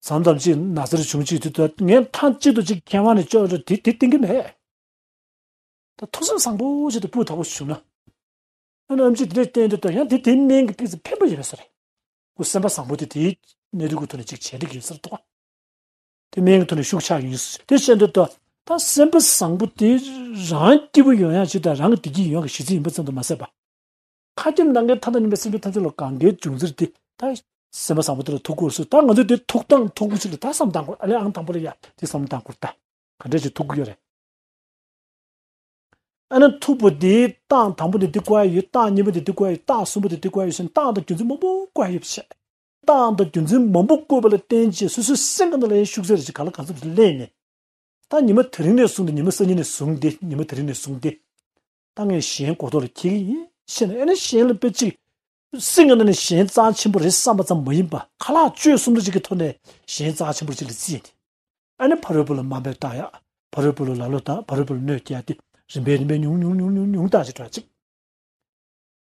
མཚམས་མཚམས་ཅིག་ན་ཚ་རེ་བྱུང་ཅིག་དུས་དུ་ངས་མཐའ་གཅིག་ཏུ་ཅིག་མཁས་དབང་ནས་བཅོས་འགྲོ་དེ་དེ་བསྟན་གྱི་མེད། ད་ཐུགས་སེམས་བཟང་པོ་ཅིག་དང་སྤུས་དག་པོ་བྱུང་ན། ཨ་ནི་ཨེམ་ཆི་དེ་འདྲས་བསྟན་དུས་དོ། ཡང་དེ་དེ་སྨན་གྱི་ཏོག་ཙམ་ཕན་པ་ཡོད་པའི་བཟོ་རེད། ཁོ་སེམས་པ་བཟང་པོ་དེ་དེའི་གནད་དོན་གྱི་ཐོག་ནས་ཅིག་བྱེད་འདོད་ཀྱི་ཡོད་ས་རེད་དོ། དེ་སྨན་གྱི་ཐོག་ནས་ཤུགས་ཆག་ཡོང་། དེ་བྱས་འདུག་དོ། ད་སེམས་པ་བཟང་པོ་དེ་རང་སྐྱིད་པོ་ཡོང་ཡག་ཅིག་དང་། རང་གི་བདེ་སྐྱིད་ཡོང་ཡག་གི་གཞི་རྩ་ཡིན་པ་ཙམ་དུ་མ་ཟད་པ། ཁ་སྐྱེངས་ནམ་མཁའི་མཐའ་དང་མཉམ་པའི་སེམས་ཅན་ཐམས་ཅད་ལ་གང་གའི་འབྱུང་རྩིས་དེ། ད་སེམས་པ་བཟང་པོ་དེ་ལ་ཐུག་དགོས་སོ། ད་ང་ཚོས་དེ་ཐུག་སྟངས་ཐུག་གོ་ཅིག་ལ་ད་བསམ་བཏང་དགོས། ཨ་ལས་ཨང་དང་པོ་ལ་ཡ་དེ་བསམ་བཏང་དགོས། ད་ག་འདྲས་ཅིག་ཐུག་གི་ཡོད་རེད། ཨ་ནི་ཐུག་པ་དེ་རྟགས་དང་པོ་དེ་འདི་བཀོད་ཡ་ཡོད། རྟགས་གཉིས་པ་དེ་འདི་བཀོད་ཡ་ཡོད། རྟགས་གསུམ་པ་དེ་འདི་བཀོད་ཡ་ཡོད་ཟེར་ནས། རྟགས་དང་རྒྱུ་མཚན་མང་པོ་བཀོད་ཡ་ཡོད་པ་བྱས། རྟགས་དང་རྒྱུ་མཚན་མང་པོ་བཀོད་པ་ལ་བརྟེན་བྱས་སོ་སོའི་སེམས་ཀྱི་ནང་ལ་ཡང་ཤུགས་ཚད་རེ་ཞིག་ག་ལ་ག་ཚོད་ཅིག་སླེབས་ནས། ད་ཉི་མ་དེ་རིང་ནས་བཟུང་སྟེ། ཉི་མ་སང་ཉིན་ནས་བཟུང་སྟེ། ཉི་མ་དེ་རིང་ནས་བཟུང་སྟེ། ད་ངས་གཞན་མགོ་ཐོག་ལ་འཁྱེར་གྱི་ཡིན་ཤེས་ནས། ཨ་ནི་གཞན་ལ་དཔེ་གཅིག་སེམས་ཀྱི་ནང་ནས་གཞན་རྩ་ཆེན་པོ་རེད་བསམ་པ་ཙམ་མ་ཡིན་པ། ཁ་ལག་སྤྱོད་གསུམ་དང་གཅིག་གི་ཐོག་ནས་གཞན་རྩ་ཆེན་པོ་ཅིག་ལ་བརྩིས་ནས། ཨ་ནི་ཕ་རོལ་པོ་ལ་དམའ་འབེབས་བཏང་ཡ། ཕ་རོལ་པོ་ལ་ལ་ལོ་དང་ཕ་རོལ་པོ་ལ་གནོད་སྐྱེལ་ཡ་དེ་རིམ་པས་རིམ་པས་ཉུང་ཉུང་ཉུང་ཉུང་ཉུང་བཏང་ཅིག་འགྲོ་ཅིག་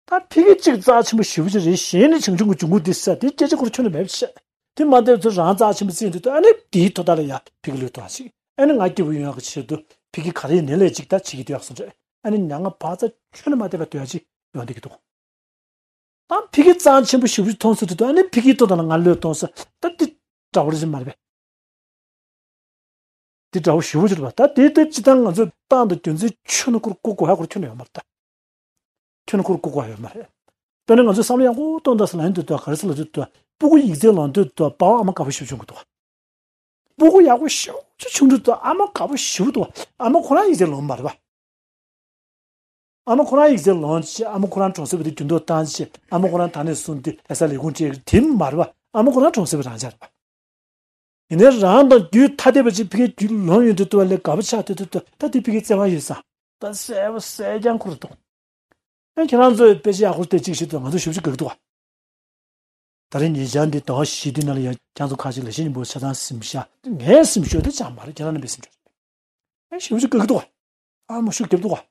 ད་ཕ་གི་གཅིག་རྩ་ཆེན་པོ་ཞེ་པོ་ཅིག་རེད། གཞན་ནི་བྱང་ཆུབ་ཀྱི་འབྱུང་ཁུངས་དེ་ཟེར་དེ་སྐད་ཆ་ཁོ་རང་ཁྱོན་ནས་མེད་པ་བཤད། དེ་མ་བསྡད་ཚུལ་རང་རྩ་ཆེན་པོ་བརྩིས་འདུག་ད་ཨ་ནི་དེའི་ཐོག་ད་ལ་ཡ་ཕ་གི་བློས་གཏོང་ཞིག་ཨ་ནི་ང་སྐྱིད་པོ་ཡོང་ཡག་གི་ཆེད་དུ་ཕ་གི་ག་རེ་ནས་ལས་ཅིག་ད་བྱེད་ཀྱི་འདུག་ཡག་སོང་རེད། ཨ་ནི་མྱ་ངན་བག་ཚ་ཁྱོན་ནས་མ་བསྡད་པ་སྡོད་ཡག་ཅིག་ཡོང་བསྡད་ཀྱི་འདུག་ད་ཕ་གི་རྩ་ཆེན་པོ་ཞེ་པོ་ཅིག་མཐོང་ཚུལ་དེ་དུ་ཨ་ནི་ཕ་གིའི་ཐོག་ད་ལ་ང་བློས་གཏོང་ས་ད་དེ་འདྲ་བོ་རེད་མ་རེད་པས། དེ་འདྲ་བོ་ཞེ་པོ་ཅིག་རེད་པ། ད་དེ་ལྟར་སྤྱིར་བཏང་ང་ཚོས་རྟགས་དང་རྒྱུ་མཚན་ཁྱོན་ནས་ཁོ་རང་བཀོད་དགོས་ཡ་ཁོ་རང་ཁྱོན་ནས་ཡོད་མ་རེད་ད། ཁྱོན་ནས་ཁོ་རང་བཀོད་དགོས་ཡ་ཡོད་མ་རེད། དཔེར་ན་ང་ཚོས་བསམ་བློ་ཡག་པོ་གཏོང་དང་ཟེར་ལབ་ཡོང་དུས་ད་ག་རེ་ཟེར་ལབ་དུས་ད་སྤུ་གུ་ཡིག་ཚད་ལོན་དུས་ད་པ་ཕ་ཨ་མ་དགའ་པོ་ཞེ་པོ་བྱུང་གི་འདུག་སྤུ་གུ་ཡག་པོ་ཞེ་པོ་ཅིག་བྱུང་དུས་ད་ཨ་མ་དགའ་པོ་ཞེ་པོ་འདུག་ཨ་མ་ཁོ་རང་ཡིག་ཚད་ལོན་མ་རེད་པ། ཨ་མ་ཁོ་རང་ཡིག་ཚད་ལོན་བྱས། ཨ་མ་ཁོ་རང་གྲོང་གསེབ་པ་དེ་འགྱུར་ལྡོག་བཏང་བྱས། ཨ་མ་ཁོ་རང་ད་ནས་བཟུང་སྟེ་ལྷ་སར་ལས་ཁུངས་སྤྲད་ཀྱི་དེ་མ་རེད་པ། ཨ་མ་ཁོ་རང་གྲོང་གསེབ་པ་རང་ཆགས་རེད་པ། ཡིན་ནའི་རང་དང་རྒྱུད་ཐ་དད་པ་ཅིག་ཕ་གིར་རྒྱུད་ལོན་ཡོང་དུས་ད་ལས་དགའ་པོ་ཆགས་དུས་ད་ད་དེ་ཕ་གིར་བརྩེ་བ་ཡོད་ཙང་ད་གསལ་པོ་གསལ་རྐྱང་ཁོ་རང་འདུག་ཨ་ཁྱེད་རང་ཚོས་དཔེ་ཆ་ཡག་པོ་དེ་གཅིག་བྱེད་དུས་ང་ཚོ་ཞེ་པོ་ཅིག་དགའ་གི་འདུག་ག་ད་རེས་ཉེ་ཆར་འདི་ཟླ་བ་བཞི་འདི་ནང་ལ་ཡང་ཁྱེད་ཚོ་ཁ་ཅིག་ལ་གཞས་སྙན་པོ་ཆ་ཚང་གཟིམ་ཤག་ངའི་གཟིམ་ཤོག་དེ་ཅང་མ་རེད། ཁྱེད་རང་རྣམ་པའི་གཟིམ་ཤོག་རེད། ཨེ་ཞེ་པོ་ཅིག་དགའ་གི་འདུག་ག་ཨ་མ་ཤུགས་རྒྱབ་འདུག་ག་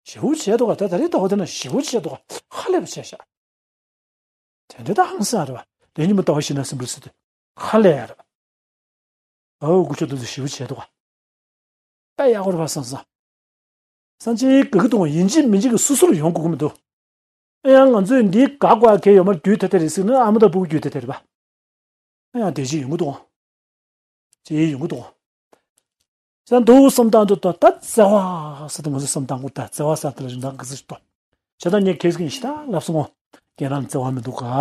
ཞེ་པོ་བྱས་འདུག་ག་ད་ད་རེས་ཟླ་བ་འདི་ནང་ཞེ་པོ་བྱས་འདུག་ག་ཧ་ལས་པ་བྱས་ཤག་དེ་འདྲ་ད་ཧང་སང་རེད་པ། དེ་ཉིན་མོ་ཟླ་བ་བཞི་ནང་གཟིམ་འགྲོ་ཟེར་དུས་ཧ་ལས་ཡ་རེད་པ། ཨོ་སྐུ་ཞབས་དེ་ཚོ་ཞེ་པོ་བྱས་འདུག་ག་དཔེ་ཡག་པོ་རེད་པ་བསམ་སོང་། སང་ཅིག་དགའ་གི་འདུག་ག་ཡིན་གཅིག་མིན་གཅིག་གི་སོ་སོ་ལ་ཡོང་དགོས་ཀྱི་མི་འདུག་ཨེ་ཡང་ང་ཚོས་འདི་དགའ་དགོས་གལ་ཡོད་མ་རེད། རྒྱུད་ཐ་དད་རེད་ཟེར་ན་ཨ་མ་དང་སྤུ་གུ་རྒྱུད་ཐ་དད་རེད་པ། ཨེ་ཡང་དེ་ཅིག་ཡོང་གི་འདུག་ག་ཅིག་ཡོང་གི་འདུག་ག་ཟེར་འདུག་བསམ་སྟངས་འདུག་ད་ད་བརྩེ་བ་ཟེར་དུས་ང་ཚོ་བསམ་སྟངས་ཁོ་ད་བརྩེ་བ་ཟེར་དེ་ལ་རིན་ཐང་ག་ཚོད་ཞིག་འདུག་བྱས་ཙང་ངས་ཁྱེད་ཀྱི་ཞེ་དྲག་ལབ་སོང་ངོ་། རྒན་རང་ལ་བརྩེ་བ་མི་འདུག་ག་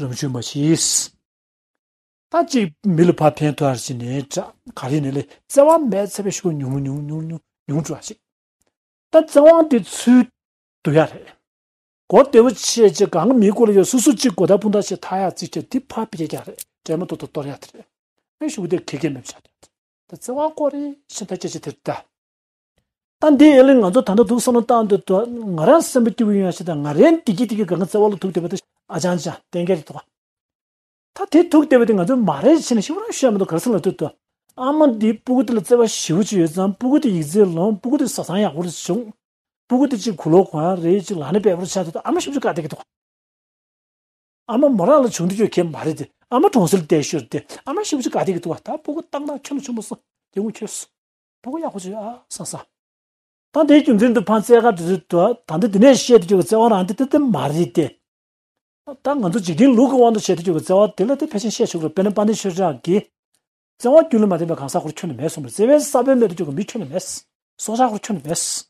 རང་ཆུང་མ་གྱིས། ད་ཅིག་མི་ལ་ཕར་ཕན་ཐོགས་ཡ་ཅིག་ནས་འདྲ་ག་རེ་ནས་ལས་བརྩེ་བ་མེད་ཚད་པའི་ཤུགས་ཉུང་ཉུང་ཉུང་ཉུང་ཉུང་འགྲོ་བ་ཞིག་ད་བརྩེ་བ་དེ་ཚུལ་སྡུག་ཡ་རེད། གོ་བདེ་བོ་བྱས་བྱས་གང་མིའི་སྐོར་ལ་ཡ་སོ་སོ་གཅིག་གོ་ད་ཕུང་ཐག་ཆད་ཐག་ཡ་རྩིས་བྱས་དེ་ཕར་ཕྱེ་རྒྱག་རེད། དྲན་མ་ཐོག་ཏུ་གཏོར་ཡ་དེ་རེད། ཨེ་ཤུགས་དེ་གེ་གེ་མེད་པ་ཆགས་ཐལ། ད་བརྩེ་བ་སྐོར་རེ་ཤིན་ཐག་ཆད་ཆད་དེ་རེད་ད། ད་འདི་ཨེ་ལས་ང་ཚོ་ད་ལྟ་འདུག་བསམ་བློ་བཏང་དུས་ད་ང་རང་སེམས་པ་སྐྱིད་པོ་ཡོང་ཡ་ཞིག་དང་ང་རང་བདེ་སྐྱིད་བདེ་སྐྱིད་གང་ག་བརྩེ་བ་ལ་ཐུག་བསྡད་པ་དེ་ཨ་ཅང་ཅང་གཏན་འཁེལ་རེད་འདུག་ད་དེ་ཐུག་བསྡད་པ་དེ་ང་ཚོས་མ་རེད་བྱས་ནས་ཞིབ་རང་ཤོད་མི་འདུག་ག་རེ་ཟེར་ལབ་དུས་ད། ཨ་མ་འདིའི་སྤུ་གུ་དེ་ལ་བརྩེ་བ་ཞེ་པོ་ཅིག་ཡོད་ཙང་སྤུ་གུ་དེ་ཡིག་ཚད་ལོན། སྤུ་གུ་དེ་བཟའ་ཚང་ཡག་པོ་རེ་བྱུང་། སྤུ་གུ་དེ་གཅིག་གུ་ལོག་གོ་ཡ་རེད། གཅིག་ལག་ནས་འབེབས་པོ་ཆགས་དུས་ད་ཨ་མ་ཞེ་པོ་ཅིག་དགའ་བསྡད་ཀྱི་འདུག་ཨ་མ་མོ་རང་ལ་བྱུང་དུས་ཀྱི་གེ་མ་རེད་དེ། ཨ་མ་གྲོང་གསེབ་ལ་བསྡད་ཤོར་ཏེ་ཨ་མ་ཞེ་པོ་ཅིག་དགའ་བསྡད་ཀྱི་འདུག་བ། ད་སྤུ་གུ་བཏང་ན་ཁྱོན་ནས་ཆུང་མ་སོང་། དེ་སྔོན་ཁྱོད་སོང་། སྤུ་གུ་ཡག་པོ་བྱོས་ཨ་བསམ་བསམ། ད་དེའི་རྒྱུ་མཚན་དུ་ཕར་རྩེ་ག་འགྲོ་དུས་ད་ད་ལྟ་འདི་ནས་བཤད་དུས་ཀྱི་བརྩེ་བ་རང་དེ་དེ་དེ་མ་རེད་དེ། ད་ང་ཚོ་འཇིག་རྟེན་ལུགས་ཀྱི་དབང་དུ་བྱས་དུས་ཀྱི་བརྩེ་བ་དེ་ལ་དེ་ཕལ་ཆེར་བཤད་ཆོག་གི་རེད། དཔེར་ན་དཔལ་ལྡན་ཆོས་གྲགས་ཀྱིས། བརྩེ་བ་རྒྱུ་ལས་མ་བརྟེན་པའི་གང་ཟག་ཁོ་རང་ཁྱོན་ནས་མེད་གསུངས་པ་རེད། བརྩེ་བའི་ས་བོན་མེད་དུ་གྱུར་པའི་མི་ཁྱོན་ནས་མེད། སྲོག་ཆགས་ཁོ་རང་ཁྱོན་ནས་མེད།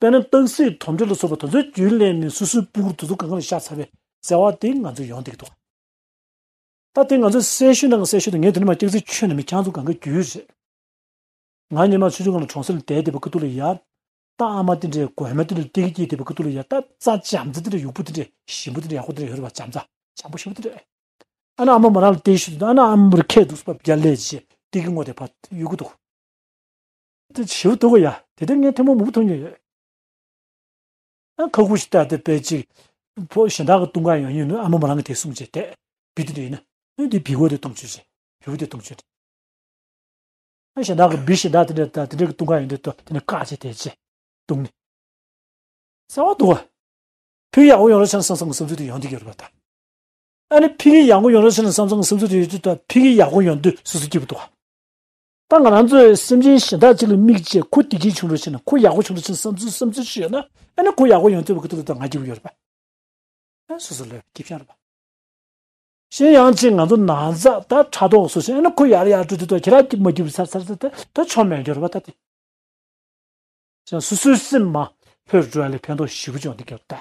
དཔེར་ན་སྟག་གཟིག་དོམ་དྲེད་ལ་སོགས་པ་དེ་ཚོའི་རྒྱུན་ལས་མིན་སོ་སོའི་སྤུ་གུར་དེ་ཚོ་གང་ག་ལ་ཤ་ཚ་བའི་བརྩེ་བ་དེ་ང་ཚོ་ཡོང་བསྡད་ཀྱི་འདུག་ད་དེ་ང་ཚོ་གསལ་ཤོས་ནང་གི་གསལ་ཤོས་དེ་ངས་དེ་ནས་མ་སྐྱག་རྫུན་ཁྱོན་ནས་མི་ཁྱང་ཚོ་གང་ག་རྒྱུས་རེད། ང་ཉི་མ་ཆུང་ཆུང་སྒང་ལ་གྲོང་གསེབ་ལ་བསྡད་བསྡད་པའི་སྐབས་དུས་ལ་ཡ། རྟ་ཨ་མ་དེ་འདྲས་གོས་མ་དེ་འདྲས་ཏི་གི་ཏི་དེ་བ་ཀུ་ཏུ་ལ་ཡ། རྟ་རྩྭ་འཇམ་རྩྭ་དེ་འདྲས་ཡུག་པོ་དེ་འདྲས་ཞིམ་པོ་དེ་འདྲས་ཡག་པོ་དེ་འདྲས་ཡོད་རེད་པ། འཇམ་རྩྭ་འཇམ་པོ་ཞིམ་པོ་དེ་འདྲས། ཨ་ན་ཨ་མ་མོ་རང་ལ་བལྟས་ཤིག་ཨ་ན་ཨ་མ་མོར་ཁད་འདུག་སེ་བརྒྱ་ལས་བྱས་ཏི་གི་སྔོ་དེ་ཕར་གཡུག་གི་འདུག་དེ་ཞིམ་པོ་འདུག་ག་ཡ། དེ་འདྲས་ངས་ཐེངས་མ་མང་པོ་མཐོང་མྱོང་ཡོད། ཨ་ཁ་ཁུ་ཞིག་བལྟས་ཏེ་དཔེ་ཅིག་ཕོ་གཞན་དག་གི་བཏུང་ག་ཡོང་ཡིན་ནོ། ཨ་མ་མོ་རང་གི་དེ་གསུངས་བྱས་དེ་བི་དེ་འདྲས་ཡིན་ན། ཨ་དེ་བི་གོ་དེ་བཏུང་བྱོས་བྱས་བི་གོ་དེ་བཏུང་བྱོས། ཨ་གཞན་དག་གི་བི་གཞན་དག་དེ་འདྲ་དང་དེ་འདྲ་གི་བཏུང་ག་ཡོང་དུས་ད་དེ་ནས་བཀག་བྱས་དེ་བྱས་བཏུང་ནས། གསལ་བ་འདུག་བ། ཕ་གི་ཡག་པོ་ཡོང་རོགས་བྱས་ན་བསམ་བསམ་གི་བསམ་ཚུལ་དེ་ཡོང་བསྡད་ཀྱི་ཡོད་རེད་པ་ད། ཨ་ནི་ཕ་གི་ཡག་པོ་ཡོང་རོགས་བྱས་ན་བསམ་བསམ་གི་བསམ་ཚུལ་དེ་ཡོད་དུས་ད་ཕ་གི་ཡག་པོ་ཡོང་དུས་སོ་སོ་སྐྱིད་པོ་འདུག་བ། ད་ང་རང་ཚོས་སེམས་ཅན་གཞན་དག་ཅིག་ལ་དམིགས་བྱས་ཁོ་བདེ་སྐྱིད་བྱུང་རོགས་བྱས་ན། ཁོ་ཡག་པོ་བྱུང་རོགས་བྱས་ན་བསམ་ཚུལ་བསམ་ཚུལ་ཞིག་ཡོད་ན། ཨ་ནི་ཁོ་ཡག་པོ་ཡོང་དུས་བ་གི་ད་ད་ང་སྐྱིད་པོ་ཡོད་རེད་པ། ཨ་སོ་སོ་ལ་སྐྱིད་པོ་རེད་པ། གཞན་ཡང་ཅིག་ང་ཚོ་ན་ཚ་ད་ཕྲག་དོག་སོགས་ཤིག་ཨ་ནི་ཁོ་ཡར་ཡར་འགྲོ་དུས་ད་ཁྱེད་རང་སྐྱིད་མ་སྐྱིད་པོ་ཚར་ཚར་ཚར་ད་ད་ཆོ་མེད་འགྱུར་བ་ད་དེ། ཡང་སོ་སོའི་སེམས་མ་ལྷོད་འགྲོ་ཡ་ལས་ཕན་ཐོགས་ཞེ་པོ་ཅིག་ཡོང་གི་ཡོད་ད།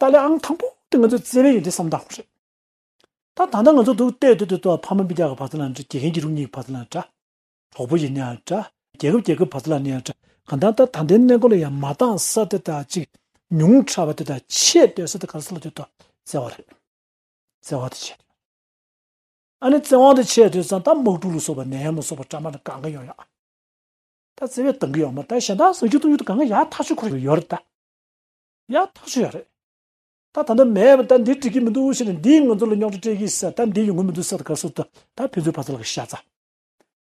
ད་ལས་ཨང་དང་པོ་དེ་ང་ཚོ་བརྩེ་བ་ཡིན་དེ་བསམ་བཏང་དགོས་རེད། ད་ད་ལྟ་ང་ཚོ་འདུག་བལྟས་དུས་དུས་ད་ཕ་མ་མི་རྒྱག་གི་བར་དུ་ལ་འདྲ། དགེ་རྒན་གྱི་རུ་གཉིས་བར་དུ་ལ་འདྲ། གྲོགས་པོ་ཡིན་ན་ཡང་འདྲ། རྒྱལ་ཁབ་རྒྱལ་ཁབ་བར་དུ་ལ་ནི་ཡང་འདྲ། གང་ལྟར་ད་ད་ལྟའི་གནས་སྐབས་ལ་ཡང་མ་འདང་ས་དེ་དག་ཅིག་ཉུང་དྲགས་པ་དེ་དག་ཆེ་སྡོད་ས་དེ་ག་རེ་ཟེར་ལབ་དུས་ད་བརྩེ་བ་རེད། བརྩེ་བ་དེ་ཆེ། ཨ་ནི་བཙན་དབང་དེ་ཆེ་དུས་ཙང་ད་དམག་འཁྲུག་ལ་སོགས་པ་ནད་ཡམས་ལ་སོགས་པ་འདྲ་མ་འདྲ་གང་ག་ཡོང་ཡག་ད་བརྩེ་བས་འདང་གི་ཡོད་མ་རེད། ད་གཞན་དག་བཟང་སྤྱོད་གཏོང་རྒྱུ་དེ་གང་ག་ཡག་ཐག་ཆོད་ཁོ་རང་ཡོད་རེད་ད། ཡག་ཐག་ཆོད་ཡོད་རེད། ད་ད་ལྟ་མེད་པ་ད་འདི་འགྲིག་གི་མི་འདུག་ཟེར་ནས་འདིས་ང་ཚོ་ལ་རྙོག་དྲ་སྤྲད་ཀྱི་ཟེར། ད་འདི་ཡོང་གི་མི་འདུག་ཟེར། ད་ག་སོ་ད་ད་ཕན་ཚུན་ཕ་ཚ་ལ་གི་ཤ་ཚ།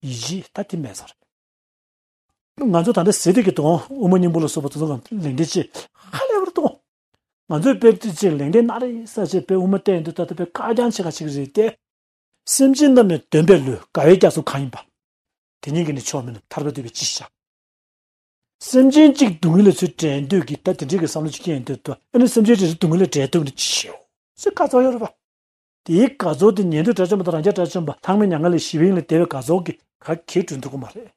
ཡིད་ཆེས་ད་དེ་མེད་ས་རེད། ང་ཚོ་ད་ལྟ་ཟེར་དེ་གི་དང་དབུ་མ་སྙིང་པོ་ལ་སོགས་པ་དེ་ཚོ་གང་ལེགས་འགྲེལ་ཅིག་ཧ་ལས་པར་གཏོང་། ང་ཚོའི་དཔེ་དེ་ཅིག་ལེགས་འགྲེལ་སྣ་རེ་ས་ཅིག་དཔེ་དབུ་མ་བལྟས་འདུག་ད་ལྟ་དཔེ་བཀག་རྐྱང་ཆེ་ཁ་ཆེ་གི་རེད་དེ། སེམས་ཅན་རྣམས་ནི་འདོན་པའི་ལུས། དགའ་བའི་རྒྱ་མཚོ་གང་ཡིན་པ། དེ་ཉིད་ཀྱིས་ནི་ཆོག་མིན་ནོ། ཐར་པ་འདོད་པས་ཅི་ཞིག་བྱ། སེམས་ཅན་གཅིག་སྡུག་བསྔལ་ལ་ཚུར་འདྲེན་འདོད་ཀྱི་ད་དེ་འདྲའི་གི་བསམ་བློ་ཅིག་སྐྱེས་འདོད་དོ། ཨ་ནི་སེམས་ཅན་དེ་ཚོ་སྡུག་བསྔལ་ལས་འདྲེན་འདོད་ཀྱི་ཆེའོ་ཟེར་དགའ་ཚོར་ཡོད་རེད་པ། དེའི་དགའ་ཚོར་དེ་ཉན་ཐོས་དགྲ་བཅོམ་པ་དང་རང་རྒྱལ་དགྲ་བཅོམ་པ་ལྷག་མེད་མྱ་ངན་ལས་ཞི་བའི་དབྱིངས་ལས་འདས་པའི་དགའ་ཚོར་གྱིས་ག་གེ་སྒྲོལ་ཐུབ་ཀྱི་མ་རེད།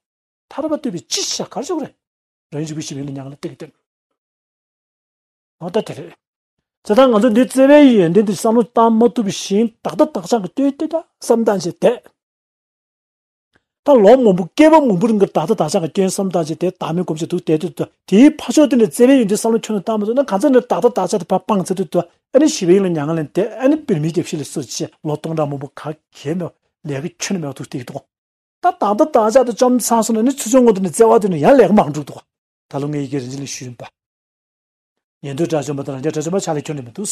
ཐར་པ་འདོད་པས་ཅི་ཞིག་བྱ་ག་རེ་ཞུ་གི་རེད། རང་ཉིད་འཇུག་པའི་ཞི་བའི་དབྱིངས་ལ་མྱ་ངན་ལས་འདས་ཀྱི་སྟོན། འོ་ད་དེ་རེད། བྱས་ཙང་ང་ཚོ་འདི་བརྩེ་བའི་ཡོན་ཏན་འདི་བསམ་བློ་བཏང་མ་ཐུབ་པ་བཞིན་བདག་ལྟ་བདག་ཅག་གི་སྐྱོན་ཏེ་ད་བསམ་བཏང་བྱས་བསྡད། ད་ལོ་མང་པོ་བསྐལ་པ་མང་པོ་རིང་གི་བདག་ལྟ་བདག་ཅག་གི་སྐྱོན་བསམ་བཏང་བྱས་བསྡད། བདག་མེད་སྒོམ་བྱས་འདུག་བསྡད་དུས་ད་དེའི་ཕ་ཕྱོགས་དེ་ནས་བརྩེ་བའི་ཡོན་ཏན་བསམ་བློ་ཁྱོན་ནས་བཏང་མ་ཐུབ་ན་གང་ཚེ་ནས་བདག་ལྟ་བདག་ཅག་དེ་ཕར་སྤངས་ཚར་དུས་ད་ཨ་ནི་ཞི་བའི་དབྱིངས་ལ་མྱ་ངན་ལས་འདས། ཨ་ནི་པིར་མིག་རྒྱབ་ཤིག་ལ་སོ་བྱས་ལོ་སྟོང་ཕྲག་མང་པོ་ག་གེ་མེད་པ་ལས་ཀ་ཁྱོན་ནས་མེད་པ་འདུག་བསྡད་ཀྱི་འདུག་ད་བདག་ལྟ་བདག་ཅག་དེ་བཅོམ་ཚར་སོང་ན་ནི་ཚུར་ཕྱོགས་ངོས་དེ་ནས་བརྩེ་བ་དེ་ནས་ཡང་ལས་ཀ་མང་འགྲུབ་འདུག་ད་ལོ་ངས་ཡི་གེ་རིན་ཆེན་ལ་ཞུས་ཡིན་པ། ཉན་ཐོས་དགྲ་བཅོམ་པ་དང་རང་རྒྱལ་དགྲ་བཅོམ་པ་ཕྱག་ལས་ཁྱོན་ནས་མི་འདུག་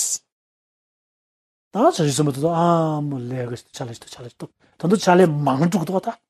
ད་བྱང་ཆུབ་སེམས་དཔའ་དེ་ཚོ་ཨ་མོ་ལས་ཀ་ཕྱག་ལས་ཞིག་འདུག་ཕྱག་ལས་ཞིག་འདུག་ད་དུང་ཕྱག་ལས་མང་འགྲུབ་འདུག་ད་